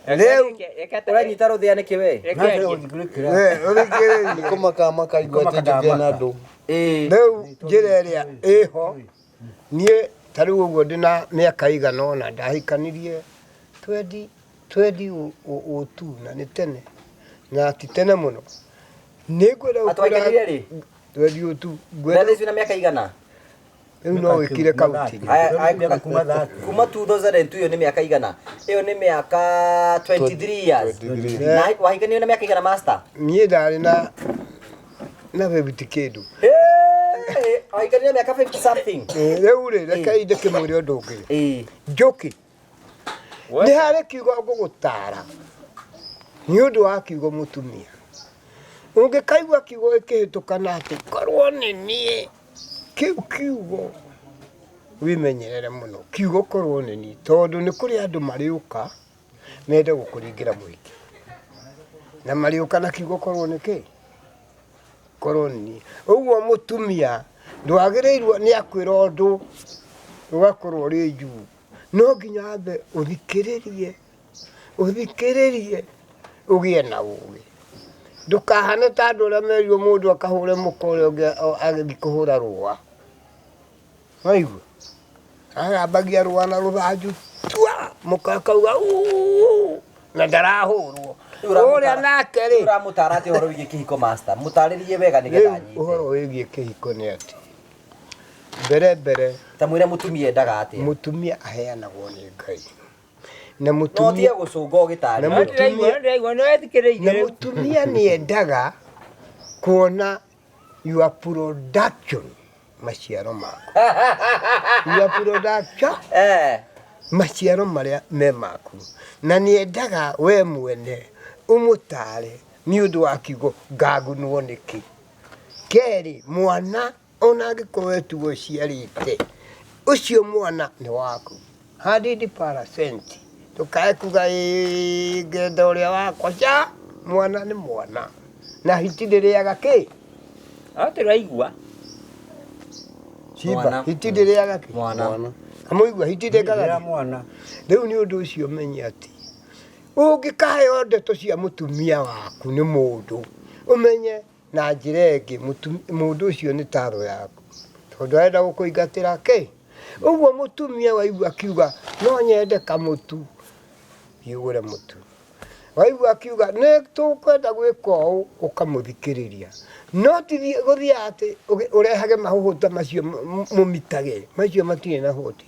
Rĩu ũranyita rũthĩa nĩkĩ we? Nĩ kũmaka makaigua atĩ njũkĩ ena andũ. Rĩu njĩra ĩrĩa ĩho niĩ ta rĩu ũguo ndĩna mĩaka igana ũna ndahikanirie twendi ũtu na nĩ tene na ti tene mũno. Nĩ ngwenda Atĩ waikarire rĩ? Twendi ũtu. Na thaa ici wĩna mĩaka igana? Rĩu no wĩkire kaunti. Aya, aya, kuma 2002 ĩyo nĩ mĩaka igana? Ĩyo nĩ mĩaka 23 years. Na wahikanirie na mĩaka igana master? Niĩ ndarĩ na 50 kĩndũ. Hey, wahikanirie mĩaka 50 something. Rĩu rĩ, rekei ndĩkĩmwĩre ũndũ ũngĩ. Njũkĩ nĩ harĩ kiugo ngũgũtara nĩ ũndũ wa kiugo mũtumia. Ũngĩkaigua kiugo gĩkĩhĩtũkana atĩ korwo nĩ niĩ, kĩu kiugo wĩmenyerere mũno. Kiugo korwo nĩ niĩ, tondũ nĩ kũrĩ andũ marĩũka mende gũkũringĩra mũhiki na marĩũka na kiugo korwo nĩ kĩ, korwo nĩ niĩ. Ũguo mũtumia ndwagĩrĩirwo nĩ akwĩra ũndũ ũgakorwo ũrĩ juu, no nginya ambe ũthikĩrĩrie, ũthikĩrĩrie ũgĩe na ũgĩ. Ndũkahane ta andũ arĩa merirwo mũndũ akahũre mũka ũrĩa ũngĩ agĩthiĩ kũhũra rũa. Waigua? Agambagia rũa na rũthanju tua, mũka akauga uu, na ndarahũrwo. Ũrĩa nake rĩ, Ũramũtara atĩa ũhoro wĩgiĩ kĩhiko master? Mũtarĩrie wega nĩgetha Rĩu anyite. ũhoro wĩgiĩ kĩhiko nĩ atĩ mbere mbere ta mwĩre mũtumia endaga atĩa. Mũtumia aheanagwo nĩ Ngai. Na No mũtumia ũtige gũcũnga ũgĩtarĩria. Na mũtumia nĩ endaga kuona your production, maciaro maku. Your production, maciaro marĩa me maku. Na nĩ endaga we mwene ũmũtare nĩ ũndũ wa kiugo ngagunwo nĩkĩ. Kerĩ, mwana ona angĩkorwo we tiwe ũciarĩte, ũcio mwana nĩ waku 100%. Ndũkae kuga ĩĩ ngenda ũrĩa wakwa ca, mwana nĩ mwana na hiti ndĩrĩaga kĩ? Tũraigua. Simba, Mwana. hiti ndĩrĩaga kĩ? Mwana. Amũigua hiti ndĩkaga mwana. Rĩu nĩ ũndũ ũcio menye atĩ ũngĩkaheo ndeto cia mũtumia waku nĩ mũndũ, ũmenye na njĩra ĩngĩ mũndũ ũcio nĩ taro yaku, tondũ arenda gũkũingatĩra kĩ? Ũguo mũtumia waigua akiuga no nyende kamũtu, thiĩ ũgũre mũtu. Waigua akiuga nĩ tũkwenda gwĩka ũũ, ũkamũthikĩrĩria. No ti gũthiĩ atĩ ũrehage mahũhũta macio mũmitage, macio matirĩ na hoti.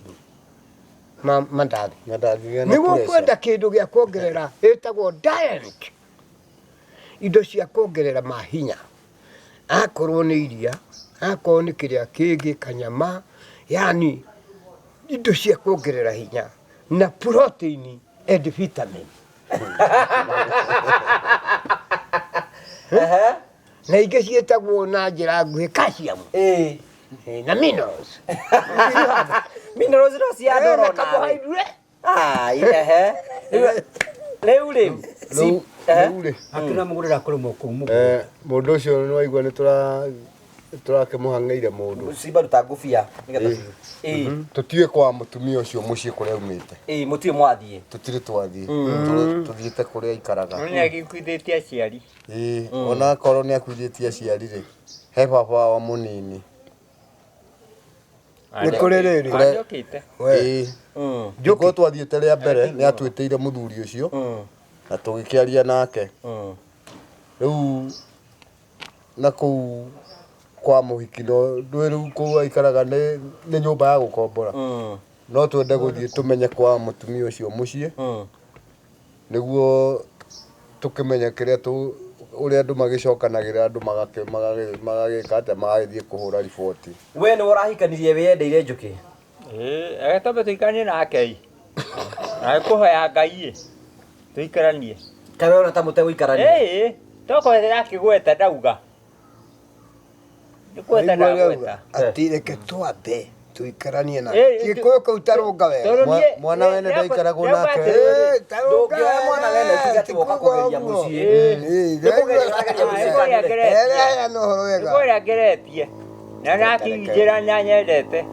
Mandathi. Mandathi mena Nĩguo pressure. kwenda kĩndũ gĩa kuongerera ĩtagwo diet. Indo cia kuongerera mahinya. Akorwo nĩ iria, akorwo nĩ kĩrĩa kĩngĩ, kanyama, yani indo cia kuongerera hinya na protein and vitamin. Na ingĩ ciĩtagwo na njĩra nguhĩ calcium. Na minerals. Minerals no cia Na ndoro nawe. carbohydrate. Ai, ehe. Rĩu rĩ, Rĩu rĩ. Akĩra mũgũrĩra kũrĩmwo kũu mũgũnda. Mũndũ ũcio nĩ waigua nĩ tũra Tũrakĩmũhang'ĩire mũndũ. Simba ruta ngũbia nĩgetha ĩĩ. Tũtiũĩ kwa mũtumia ũcio mũciĩ kũrĩa aumĩte. Ĩĩ, mũtirĩ mwathiĩ. Tũtirĩ twathiĩ. Tũthiĩte kũrĩa aikaraga. Nĩ agĩkuithĩtie aciari. Ĩĩ, ona akorwo nĩ akuithĩtie aciari rĩ, he baba wao mũnini. Nĩ kũrĩ rĩrĩ. Anjũkĩte. Ĩĩ. Njũkĩ twathiĩte rĩa mbere nĩ atwĩtĩire mũthuri ũcio na tũgĩkĩaria nake. Rĩu na kũu kwa mũhiki no ndũĩ rĩu kũu aikaraga nĩ nĩ nyũmba ya gũkombora. No twende gũthiĩ tũmenye kwa mũtumia ũcio mũciĩ nĩguo tũkĩmenye kĩrĩa tũ ũrĩa andũ magĩcokanagĩrĩra andũ magagĩka atĩa magagĩthiĩ kũhũra riboti. We nĩwe ũrahikanirie wĩyendeire Njũkĩ? Ĩĩ, reke twambe tũikaranie nake ĩ. Na kũhoya Ngai ĩ, tũikaranie. Kaĩ ũrona ta mũtegũikarania? Ĩĩ, tokorwo ndĩrakĩgweta ndauga. Nĩ kũgweta ndagweta. Atĩ reke twambe tũikaranie nake. Ĩĩ, Gĩkũyũ kĩu tarũnga wega. Tondũ niĩ- Mwana wene ndaikaragwo nake. Ĩĩ, tarũnga Ndũngĩoya mwana wene wega, utuge atĩ woka kũgeria ũguo. mũciĩ. Ĩĩ, Nĩ kũgeria ũrageria mũciĩ Nĩ kũgeria kana ngeretie. Ĩĩ, no ũhoro Nĩ wega. kũgeria ngeretie. Na nakĩnjĩra nĩ anyendete.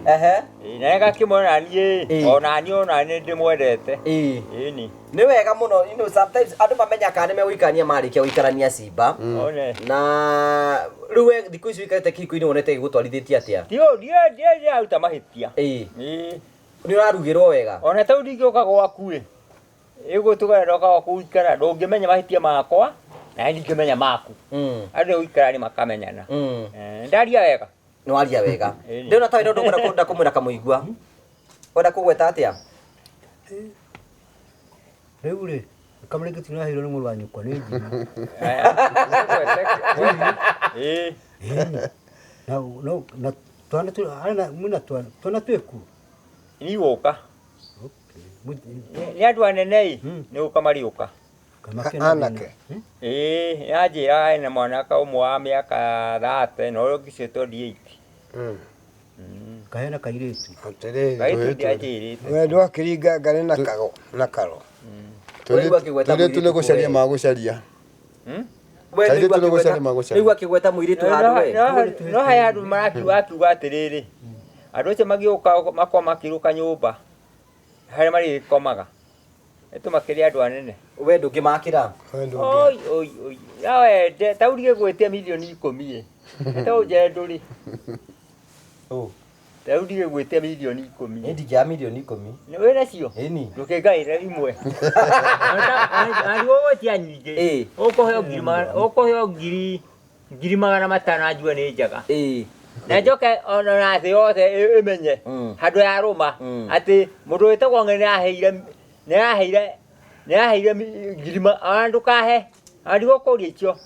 Ehe. Ĩĩ, na ngakĩmwona niĩ Ĩĩ. ona niĩ ona nĩ ndĩmwendete. Ĩĩ. Ĩni. Nĩ wega mũno, you know, sometimes andũ mamenya kana nĩ megũikarania marĩkia gũikarania Simba. One. Na rĩu we thikũ ici ũikarĩte kĩhiko-inĩ wonete gĩgũtwarithĩtie atĩa? Ndiũ ndiũ ndiũ ndĩraruta mahĩtia. Ĩĩ. Ĩĩ. Nĩ ũrarugĩrwo wega? Ona tau ndingĩũka gwaku ĩ. Ĩgũtũgana ndoka gwaku gũikara ndũngĩmenya mahĩtia makwa na niĩ ndingĩmenya maku. Andũ gũikara nĩ makamenyana. Ndaria wega. Nĩ waria wega. Ĩni. Ndĩrona ta wĩna ũndũ ũkwenda kũenda kũmwĩra kamũigua. Wenda kũgweta atĩa? Rĩu rĩ, kamũrĩngĩ tinaheirwo nĩ mũrũ wa nyũkwa nĩ njigi. Ĩĩ. Ĩni. Na no na twana tu arĩ mwĩna twana twana twĩkuo. Ni gũka. Nĩ andũ anene ĩ, nĩ gũka marĩũka. Anake. Ĩĩ, yanjĩra ena mwanake ũmwe wa mĩaka 30 na ũrĩa ũngĩ ũcio 28. Kahena kairĩtu. Atĩrĩrĩ. Kairĩtu ndianjĩrĩte. We ndwakĩringa ngarĩ na kago na karo. Tũirĩtu nĩ gũcaria magũcaria. We Kairĩtu nĩ gũcaria magũcaria. Rĩu akĩgweta mũirĩtu handũ we. No he andũ marakiuga akiuga atĩrĩrĩ, andũ acio magĩũka makwa makĩrũka nyũmba harĩa marĩkomaga nĩtũmakĩrĩ andũ anene. We ndũngĩmakĩra? Oi oi oi, no wende ta ũrige gwĩtia mirioni 10 ĩ, ta ũnjere ndũrĩ. Ta ũrige gwĩtia mirioni 10. Niĩ ndingĩoya mirioni 10. Nĩ wĩna cio? Ĩni. Ndũkĩngaĩra imwe. Andũ ũgwĩtia nyingĩ. Ũkũheo ngiri magana ũkũheo ngiri ngiri magana matano anjue nĩ njega. Na njoke ona na thĩ yothe ĩmenye handũ ya rũma atĩ mũndũ wĩtagwo Ng'eni nĩaheire nĩaheire nĩaheire ngiri ona ndũkahe ona ndigũkũria icio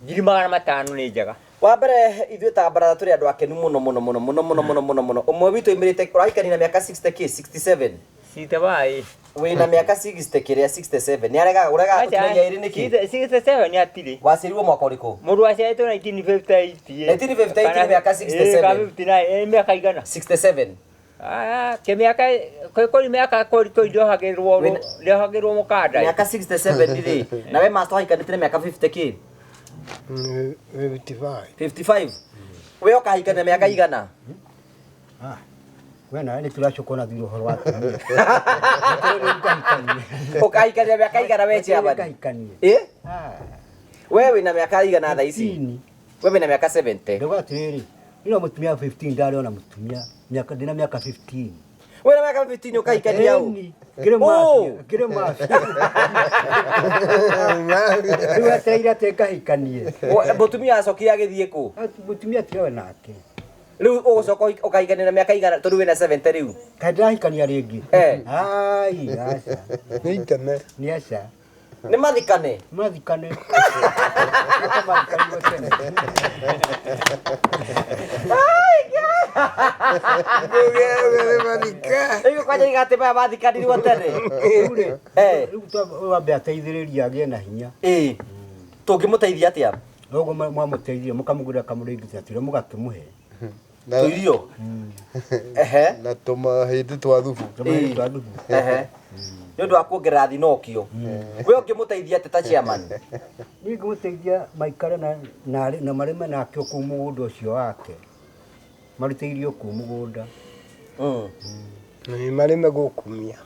ngiri magana matano nĩ njega. Wa mbere ithuĩ ta baratha tũrĩ andũ akenu mũno mũno mũno mũno mũno mũno mũno mũno. Ũmwe witũ aumĩrĩte ũrahikania na mĩaka 60 k 67. Sitabai. Wĩna mĩaka 60 kĩrĩa 67. Nĩ aregaga ũregaga gũtinagia ĩrĩ nĩkĩ? 67 nĩ atirĩ. Waciarirwo mwaka ũrĩkũ? Mũndũ waciarĩtwo 1958. 1958 nĩ mĩaka 67. Kana 59, ĩ mĩaka igana? 67. Ah, kĩmĩaka kũrĩ mĩaka kũrĩ kũrĩ ndĩohagĩrwo ndĩohagĩrwo mũkanda. Mĩaka 67 rĩ, na we master wahikanĩte na mĩaka 50 kĩ? 55. 55. We ũkahikania mĩaka igana? We nawe nĩ tũracoka ona thutha ũhoro wa atumia. Ũkahikania mĩaka igana we chairman? Ngahikania. Ĩ? We wĩna mĩaka igana thaa ici? We wĩna mĩaka 70. Ndauga atĩrĩrĩ, niĩ mũtumia 15 ndarĩ ona mũtumia mĩaka ndĩna mĩaka 15. Wĩna mĩaka 15 ũkahikania ũ? Ĩni, ngĩrĩ mafia, ngĩrĩ mafia. Rĩu etereire atĩ ngahikanie. Mũtumia acokire agĩthiĩ kũ? Mũtumia tigawe nake. Rĩu ũgũcoka ũkahikania na mĩaka igana tondũ wĩna 70 rĩu? Kaĩ ndĩrahikania rĩngĩ? Eh. Ai, aca. Nĩ iteme. Nĩ aca. Nĩ mathikane? Mathikane. Mathikanirwo tene. Rĩu kwanja iga atĩ maya mathikanirwo tene. Rĩu rĩ, rĩu wambe ateithĩrĩrie agĩe na hinya. Ĩĩ. Tũngĩmũteithia atĩa? Noguo mwamũteithia mũkamũgũrĩra kamũrĩngĩti atĩrĩ mũgakĩmũhe. Tũirio. Ehe. Na tũmahĩndĩ twa thubu. Tũmahĩndĩ twa thubu. Ehe. Nĩ ũndũ wa kuongerera thinokio. We ũngĩmũteithia atĩa ta chairman? Niĩ ngũmũteithia maikare na, na, na marĩme nake kũu mũgũnda ũcio wake. Marute irio kũu mũgũnda. Nĩ marĩme gũkumia.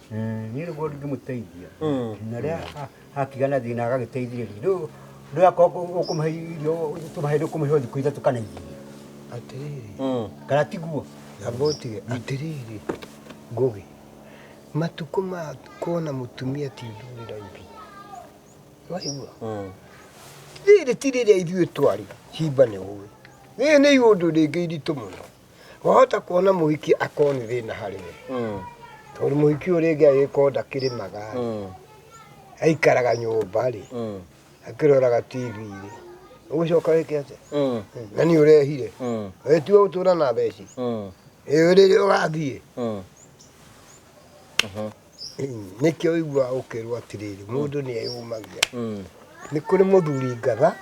Niĩ nĩguo ingĩmũteithia. Na rĩrĩa akigĩa na thĩna agagĩteithĩrĩria. Rĩu rĩu akorwo ũkũmũhe irio tũmahĩndĩ ũkũmũhe o thikũ ithatũ kana igĩrĩ. Atĩrĩrĩ. Kana tiguo? Amba ũtige. Atĩrĩrĩ, Ngũgĩ, matukũ ma kuona mũtumia ti ũndũ ũrĩ raithi. Waigua? Rĩrĩ ti rĩrĩa ithuĩ twarĩ, cimba nĩ ũĩ. Rĩrĩ nĩ iũndũ rĩngĩ iritũ mũno. Wahota kuona mũhiki akorwo nĩ thĩna harĩ we. Tondũ mũhiki ũyũ rĩngĩ agĩkorwo ndakĩrĩmaga rĩ, aikaraga nyũmba rĩ, akĩroraga TV rĩ, ũgũcoka wĩke atĩa? Na nĩ ũrehire. Ĩ tiwe gũtũra na theci. Ĩ rĩrĩa ũgathiĩ. Nĩkĩo ũiguaga ũkĩrwo atĩrĩrĩ, mũndũ nĩ eyũmagia. Nĩ kũrĩ mũthuri ngatha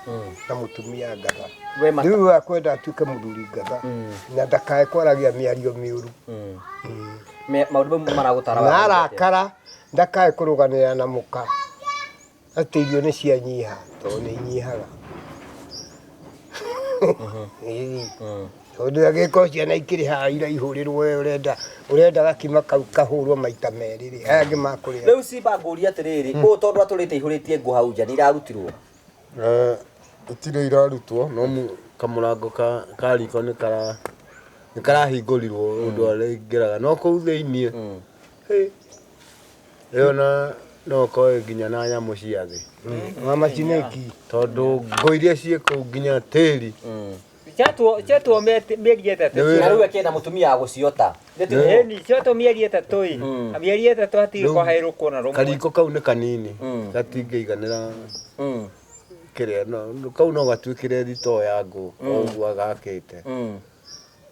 na mũtumia ngatha. We mata- Rĩu akwenda atuĩke mũthuri ngatha na ndakae kwaragia mĩario mĩũru. Maũndũ mau maragũtara Na arakara ndakae kũrũganĩra na mũka atĩ irio nĩ cianyiha tondũ nĩ inyihaga. Ĩĩ. Tondũ angĩkorwo ciana ikĩrĩ haha iraihũrĩrwo we ũrenda ũrenda gakima kau kahũrwo maita merĩ rĩ, aya angĩ makũrĩa. Rĩu Simba ngũria atĩrĩrĩ, ũũ tondũ atũrĩte ihũrĩtie ngũ hau nja nĩ irarutirwo? Itirĩ irarutwo, no kamũrango ka riko nĩ kara nĩ karahingũrirwo ũndũ arĩingĩraga no kũu thĩiniĩ ĩyo na no ũkorwo nginya na nyamũ cia thĩ. Mama cineki. Tondũ ngũ iria ciĩ kũu nginya tĩri. Ciatwo mĩeri ĩtatũ. Nĩ wĩra. Na rĩu akĩenda mũtumia wa gũciota. Ĩni, ciotwo mĩeri ĩtatũ ĩ. Mĩeri ĩtatũ hatirĩ Rĩu kwaheirwo kuona rũmwe. Kariko kau nĩ kanini gatingĩiganĩra kĩrĩa no kau no gatuĩkĩre thitoo ya ngũ o ũguo agakĩte.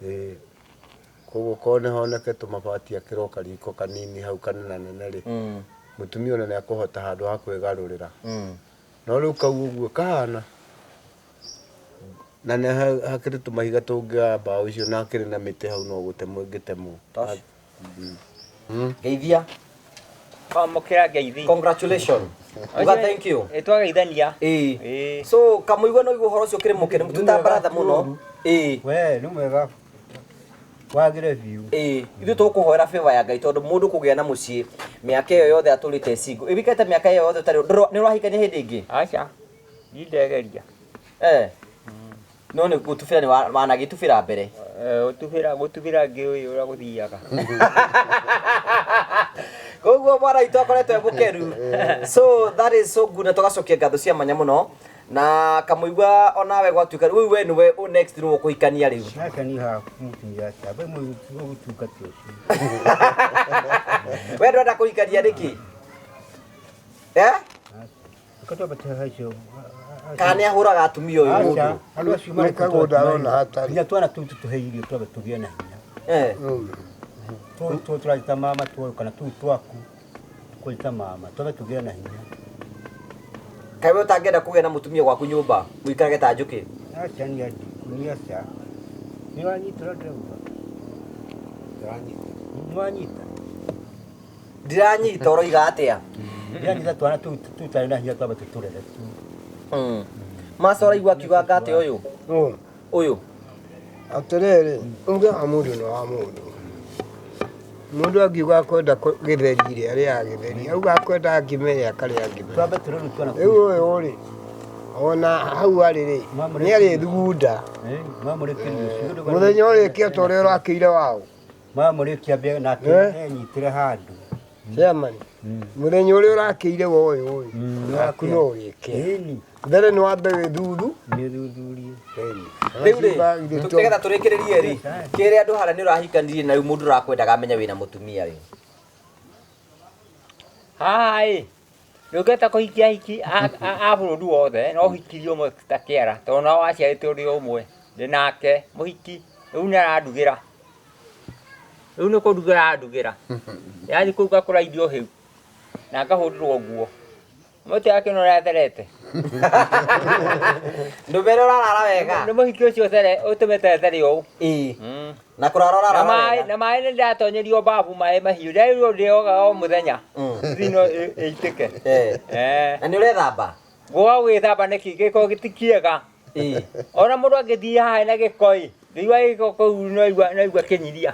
Ĩĩ. Koguo korwo nĩ honeke tũmabati akĩrwo kariko kanini hau kanenanene rĩ, mũtumia ona nĩ akũhota handũ ha kwĩgarũrĩra. No rĩu kau ũguo kahana na nĩ hakĩrĩ tũmahiga tũngĩ wa mbaũ icio na hakĩrĩ na mĩtĩ hau no gũtemwo ĩngĩtemwo. Ngeithia. Kwamũkĩra ngeithi. Congratulations. Uga thank you. Ĩ twageithania. Ĩĩ. So kamũigua no igua ũhoro ũcio ũkĩrĩ mũkenu twĩ baratha mũno. Ĩĩ. We nĩ mwega wagĩre biũ. Ĩĩ. Ithuĩ tũkũhoera favor ya Ngai tondũ mũndũ kũgĩa na mũciĩ mĩaka ĩyo yothe atũrĩte single. Ĩwikĩte mĩaka ĩyo yothe ũtarĩ nĩ ũrahikania hĩndĩ ĩngĩ? Aca. Niĩ ndegeria. No nĩ gũtubĩra nĩ wanagĩtubĩra mbere. Gũtubĩra gũtubĩra ngĩũĩ ũrĩa gũthiaga. Koguo mwana witũ akoretwo e mũkenu. So that is so good na tũgacokia ngatho cia mwanya mũno na kamũigua onawe gwatuĩka rĩu we nĩwe next nĩwe ũkũhikania rĩu. Nake niĩ haha mũtumia atĩa, we mũtungati ũcio. We ndwenda kũhikania nĩkĩ? Eh? Kana nĩ ahũraga atumia ũyũ mũndũ? Andũ acio Nĩ kagũnda arona hatarĩ. Nginya twana tũu tũtũhe irio twambe tũgĩe na hinya. Tũu tũragĩta mama tũũ kana tũu twaku tũkũĩta mama twambe tũgĩe na hinya. Kaĩ we ũtangĩenda kũgĩa na mũtumia gwaku nyũmba mũikarage ta njũkĩ? Aca nĩ aca. Nĩ wanyita ũrĩa ndĩrauga? Nĩ wanyita? Ndiranyita ũroiga atĩa? Ndĩranyita twana tũu tũtarĩ na hinya twambe tũtũrere tu. Master ũraigua akiuga anga atĩa ũyũ? Ũyũ. Atĩrĩrĩ, uge wa mũndũ nĩ wa mũndũ. Mũndũ angiuga akwenda gĩtheri rĩ, arĩaga gĩtheri. Auga akwenda ngima ĩrĩa akarĩa ngima. Twambe tũrere twana Rĩu ũyũ rĩ, ona hau arĩ rĩ, nĩ arĩthugunda. Mũthenya ũrĩkia ta ũrĩa ũrakĩire wao. Mamũrĩkia mbere nake enyitĩre handũ. Chairman, mũthenya ũrĩa ũrakĩire wa ũyũ rĩ, naku no ũrĩke. Mbere nĩ wambe wĩthuthu. Nĩthuthurie. Rĩu rĩ, nĩgetha tũrĩkĩrĩrie rĩ, kĩrĩa andũ harĩa nĩ ũrahikanirie na rĩu mũndũ ũrakwendaga amenye wĩna mũtumia rĩ. Haha ĩ, ndũngĩhota kũhikia hiki a bũrũri wothe, no ũhikirie ũmwe ta kĩara, tondũ nao aciarĩtwo ũrĩ ũmwe. Ndĩ nake mũhiki, rĩu nĩ arandugĩra. Rĩu nĩ kũndugĩra arandugĩra. Yathiĩ kũu ngakora irio hĩu na ngahũrĩrwo nguo. Mũtĩ wake nĩ ũratherete. Ndũmere ũrarara wega. Nĩ mũhiki ũcio ũthere ũtũmĩte there ũũ. Ĩĩ. Na kũrara Na ũrarara maĩ wega. na maĩ nĩ ndatonyerio babu maĩ mahiũ. Ndĩrĩrwo ndĩogaga o mũthenya. Thino ĩitĩke. Eh. Eh. Na nĩ ũrethamba? Gũa gwĩthamba nĩkĩ gĩko ti kĩega. Ĩĩ. Ona mũndũ angĩthiĩ haha na gĩko ĩ, ndĩigua gĩko kũu no igua no igua kĩnyiria.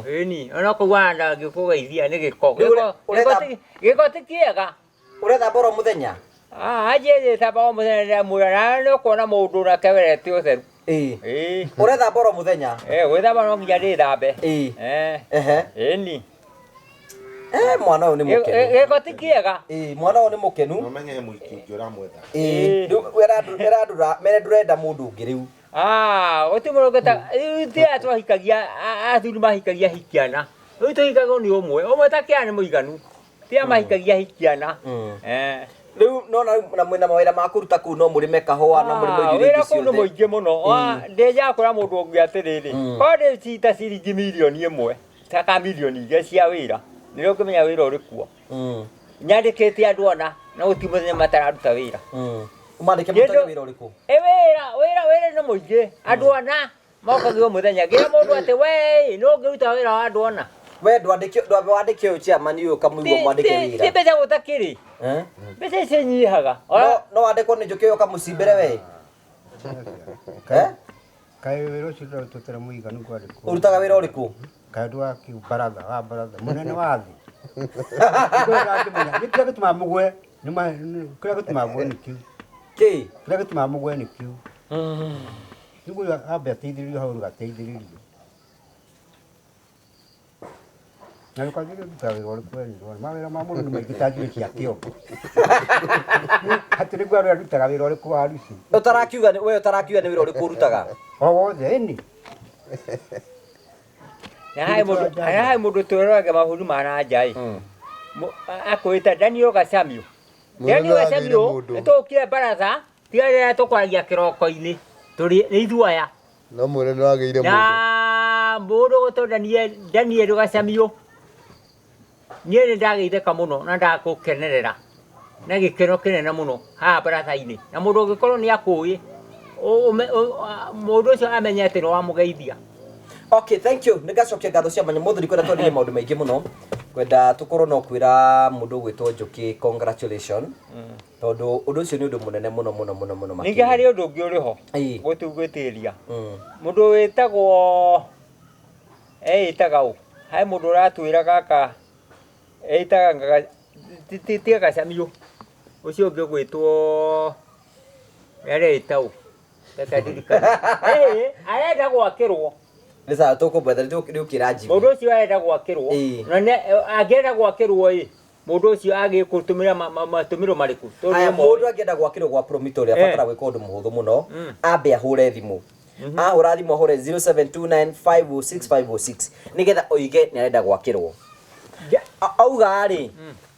Ĩni, ona kũu wanda ngĩkũgeithia nĩ gĩko. Rĩu Gĩko ũrethamba- gĩko ti kĩega. Ũrethamba oro mũthenya? Ah, anjĩ thamba o mũthenya ndĩramwĩra na nĩ ũkuona mũndũ nake werete ũtheru. Ĩĩ. Ĩĩ. Ũrethamba oro mũthenya? Eh, gwĩthamba no nginya ndĩthambe. Ĩĩ. Eh. Ehe. Ĩni. Eh, mwana ũyũ nĩ mũkenu. Gĩko ti kĩega. Ĩĩ, mwana ũyũ nĩ mũkenu. Nomenye he mũhiki ũngĩ ũramwetha. Ĩĩ. Rĩu era ndũra mere ndũrenda mũndũ ũngĩ rĩu. Ah, gũtirĩ mũndũ ũngĩ ta rĩu ti aya twahikagia athuri mahikagia hikiana. Rĩu tũhikagwo nĩ ũmwe. Ũmwe ta kĩa nĩ mũiganu. Ti aya mahikagia hikiana. Eh. Rĩu nona rĩu na mwĩna mawĩra ma kũruta kũu no mũrĩme kahũa no mũrĩme Ah, indo wĩra iria ingĩ kũu nĩ ciothe. mũingĩ mũno. Ndĩnjaga kwĩra mũndũ ũngĩ atĩrĩrĩ, korwo ndĩ cita ciringi mirioni ĩmwe ta ka mirioni igĩrĩ cia wĩra, nĩrĩo ngĩmenya wĩra ũrĩ kuo. Nyandĩkĩte andũ ana na gũtirĩ mũthenya matararuta wĩra. Ũmandĩke mũrutage wĩra ũrĩkũ? Ĩ wĩra wĩra wĩra nĩ mũingĩ. Andũ ana mokagio mũthenya. Ngĩra mũndũ atĩ we no ũngĩruta wĩra wa andũ ana. We ndwandĩke ndwambe wandĩke ũyũ chairman ũyũ ũkamũigua mwandĩke Ti wĩra. mbeca gũtakĩrĩ. Eh? Mbeca icio nyihaga. No no wandĩkwo nĩ Njũkĩ ũyũ ũkamũcimbĩre we. Eh? Kaĩ wĩra ũcio ndũrarutwo mũiganu kwandĩkwo. Ũrutaga wĩra ũrĩkũ? Kaĩ ũndũ wa kĩbaratha wa baratha mũnene wa thĩ. Nĩ kĩrĩa gĩtũmaga mũgwe kĩrĩa gĩtũmaga mũgwe nĩ kĩu. Kĩ? Kĩrĩa gĩtũmaga mũgwe nĩ kĩu. Nĩguo ambe ateithĩrĩrio hau rũgateithĩrĩrio. Na rũkanjĩrĩria ũrutaga wĩra ũrĩkũ we nĩndĩrona. Mawĩra ma mũndũ nĩ maingĩ ta njuĩrĩ cia kĩongo. Atĩ nĩguo arĩa arutaga wĩra ũrĩkũ wa harusi. Ũtarakiuga we ũtarakiuga nĩ wĩra ũrĩkũ ũrutaga? O wothe ĩni. Na harĩ mũndũ na harĩ mũndũ twĩrorage mabũrũri ma na nja ĩ. Akwĩta Daniel Gacamio. Daniel Mũnene Gacamio wagĩire mũndũ. nĩtũkire baratha tiga rĩrĩa tũkwaragia kĩroko-inĩ tũrĩ nĩ ithuĩ aya. No mwene nĩ wagĩire mũndũ. Na mũndũ ũgwĩtwo Daniel Daniel Gacamio niĩ nĩ ndagĩithĩka mũno na ndagũkenerera na gĩkeno kĩnene mũno haha baratha-inĩ na mũndũ ũngĩkorwo nĩ akũĩ mũndũ ũcio amenye atĩ nĩ wamũgeithia. Okay, thank you. Nĩ ngacokia ngatho cia mwanya mũthuri kwenda twaririe maũndũ maingĩ mũno. Kwenda tũkorwo no kwĩra mũndũ ũgwĩtwo Njũkĩ congratulation. Tondũ ũndũ ũcio nĩ ũndũ mũnene mũno mũno mũno mũno Ningĩ harĩ ũndũ ũngĩ ũrĩ ho gũtugwĩtĩria mũndũ wĩtagwo eĩtaga ũ harĩ mũndũ ũratwĩra gaka eĩtaga tiga Gacamio ũcio ũngĩ ũgwĩtwo areĩta ũ reke ndirikane. Ĩĩ, arenda gwakĩrwo. Nĩ sawa tũkũmwetha nĩ ũkĩra njibu. Mũndũ ũcio arenda gwakĩrwo na angĩenda gwakĩrwo ĩ mũndũ ũcio agĩĩ kũtũmĩra matũmĩro marĩkũ? Tondũ Aya nĩ mũndũ angĩenda gwakĩrwo gwa Promito rĩ abatara gwĩka ũndũ mũhũthũ mũno ambe ahũre thimũ ahũra thimũ ahũre 0729506506 nĩgetha oige nĩ arenda gwakĩrwo. Auga rĩ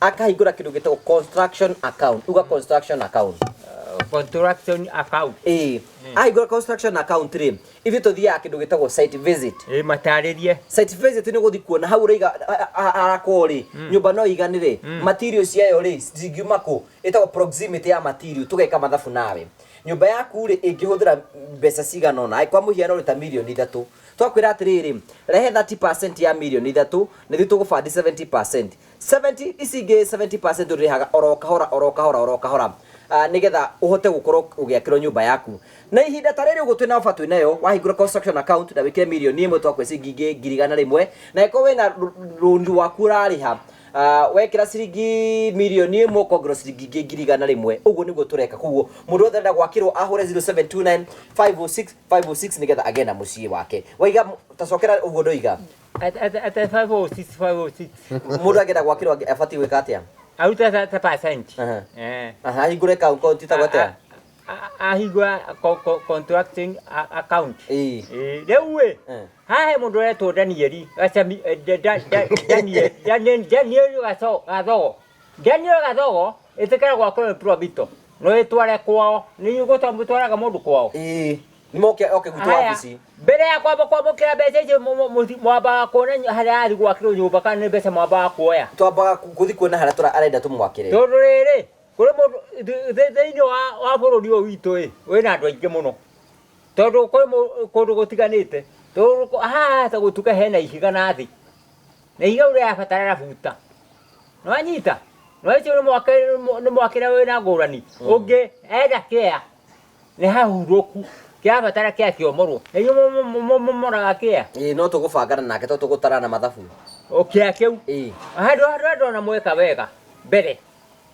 akahingũra kĩndũ gĩtagwo construction account uga construction account. Construction account. Ĩĩ. Ahingũra construction account rĩ ithuĩ tũthiaga kĩndũ gĩtagwo site visit. Ĩĩ matarĩrie. Site visit nĩ gũthiĩ kuona hau ũraiga harakwo rĩ nyũmba no iganĩre material ciayo rĩ cingiuma kũ ĩtagwo proximity ya material tũgeka mathabu nawe nyũmba yaku rĩ ĩngĩhũthĩra mbeca cigana ũna kwa mũhiano rĩ ta mirioni ithatũ twakwĩra atĩrĩrĩ rehe 30% ya mirioni ithatũ na ithuĩ tũgũbandi 70% 70 ici ingĩ 70% ũrĩhaga oro kahora oro kahora oro kahora nĩgetha ũhote gũkorwo ũgĩakĩrwo nyũmba yaku na ihinda ta rĩrĩ ũguo twĩna offer twĩnayo wahingũra construction account na wĩkĩre mirioni ĩmwe twakwe ciringi ingĩ ngiri igana rĩmwe na ĩkorwo wĩna rũni rwaku ũrarĩha wekĩra ciringi mirioni ĩmwe ũkongerwo ciringi ingĩ ngiri igana rĩmwe ũguo nĩguo tũreka koguo mũndũ wothe arenda gwakĩrwo ahũre 0729 506 506 nĩgetha agĩe na mũciĩ wake waiga tacokera ũguo ndoiga Ate 506 506 mũndũ angĩenda gwakĩrwo abatiĩ gwĩka atĩa aruta ta percent. Ahingũre account ĩtagwo atĩa? Ahingũra contracting account. Rĩu ĩ haha he mũndũ ũretwo Danieli Gacami Daniel Daniel Daniel Gathogo Daniel Gathogo ĩtĩkĩra gwakwo nĩ Promito no ĩtware kwao nĩ mũtwaraga mũndũ kwao. Ĩĩ nĩ moke oke gwitũ wabici. Mbere ya kwamba kwamũkĩra mbeca icio mwambaga kuona harĩa arathiĩ gwakĩrwo nyũmba kana nĩ mbeca mwambaga kuoya. Twambaga gũthiĩ kuona harĩa arenda tũmwakĩre. Tondũ rĩrĩ Kũrĩ mũndũ thĩinĩ wa bũrũri ũyũ witũ ĩ, wĩna andũ aingĩ mũno. Tondũ kwĩ kũndũ gũtiganĩte. Tondũ haha ta gũtuka hena ihiga na thĩ. Na ihiga rĩu rĩrabatara rabuta. Nĩwanyita? Na ũcio nĩ mwakĩre wĩna ngũrani. Ũngĩ enda kĩa nĩ hahurũku. Kĩrabatara kĩa kĩomorwo. Na inyuĩ mũmomoraga kĩa. Ĩĩ no tũgũbangana nake to tũgũtarana mathabu. O kĩa kĩu. Ĩĩ. Handũ harĩa ndona mweka wega mbere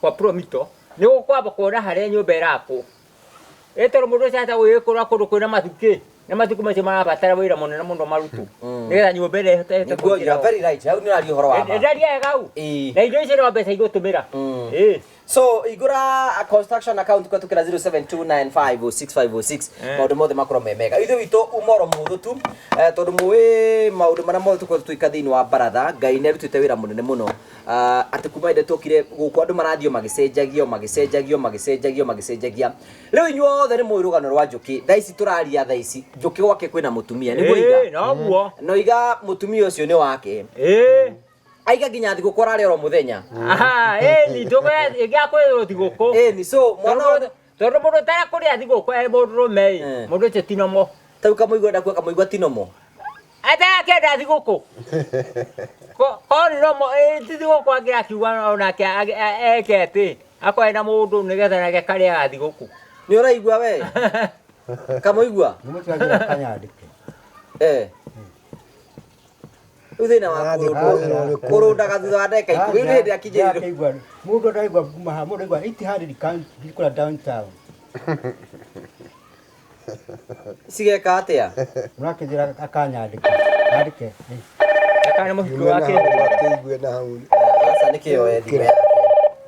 kwa Promito nĩ gũkwamba kuona harĩa nyũmba ĩrakwo. Ĩ tondũ mũndũ ũcio ahota gwĩgĩkũra kũndũ kwĩna mathukĩ na mathukĩ macio marabatara wĩra mũnene mũno marutwo nĩgetha nyũmba ĩrĩa ĩhote Nĩguo, you are very right. Hau nĩ ũraria ũhoro wa ma. Ndaria wega hau. Ĩĩ. Na indo icio no mbeca igũtũmĩra. Ĩĩ. So igura construction account kũhetũkĩra 0729506506 maũndũ mothe makorwo me mega. Ithuĩ witũ uma oro mũhũthũ tu tondũ mũĩ maũndũ marĩa mothe tũkoretwo tũgĩka thĩinĩ wa baratha Ngai nĩ arutĩte wĩra mũnene mũno. Atĩ kuma hĩndĩ twokire gũkũ andũ marathiĩ o magĩcenjagio magĩcenjagio magĩcenjagio magĩcenjagia. Rĩu inyuothe nĩ mũĩ rũgano rwa Njũkĩ. Thaa ici tũraria thaa ici Njũkĩ gwake kwĩna mũtumia nĩguo iga. Ĩĩ, noguo. No iga mũtumia ũcio nĩ wake. Ĩĩ. Aiga nginya thigũkũ ararĩa oro mũthenya. Aha, ĩni ndũgĩakwĩrwo thigũkũ. Ĩni so mwana Tondũ mũndũ ũtarakũrĩa thigũkũ e mũndũrũme ĩ, mũndũ ũcio ti nomo. Tau kamũigua ndakuo kamũigua ti nomo. Atarakĩenda thigũkũ. Korwo nĩ nomo ti thigũkũ angĩrakiuga onake eke atĩ akorwo ena mũndũ nĩgetha nake karĩaga thigũkũ. Nĩ ũraigua we? Kamũigua? Nĩmũtwagĩra kanyandĩke. Eh. Rĩu thĩna wa kũrũndaga thutha wa ndagĩka ikũmi rĩu hĩndĩ akinyĩrĩire. Mũndũ ndaigua kuma haha, mũndũ ndaigua 800 kũrĩa downtown. Cigeka atĩa? Mũrakĩnjĩra akanyandĩke. Andĩke. Akana mũhiki wake. Akĩigue na hau. Aca nĩ kĩoe thimũ yake.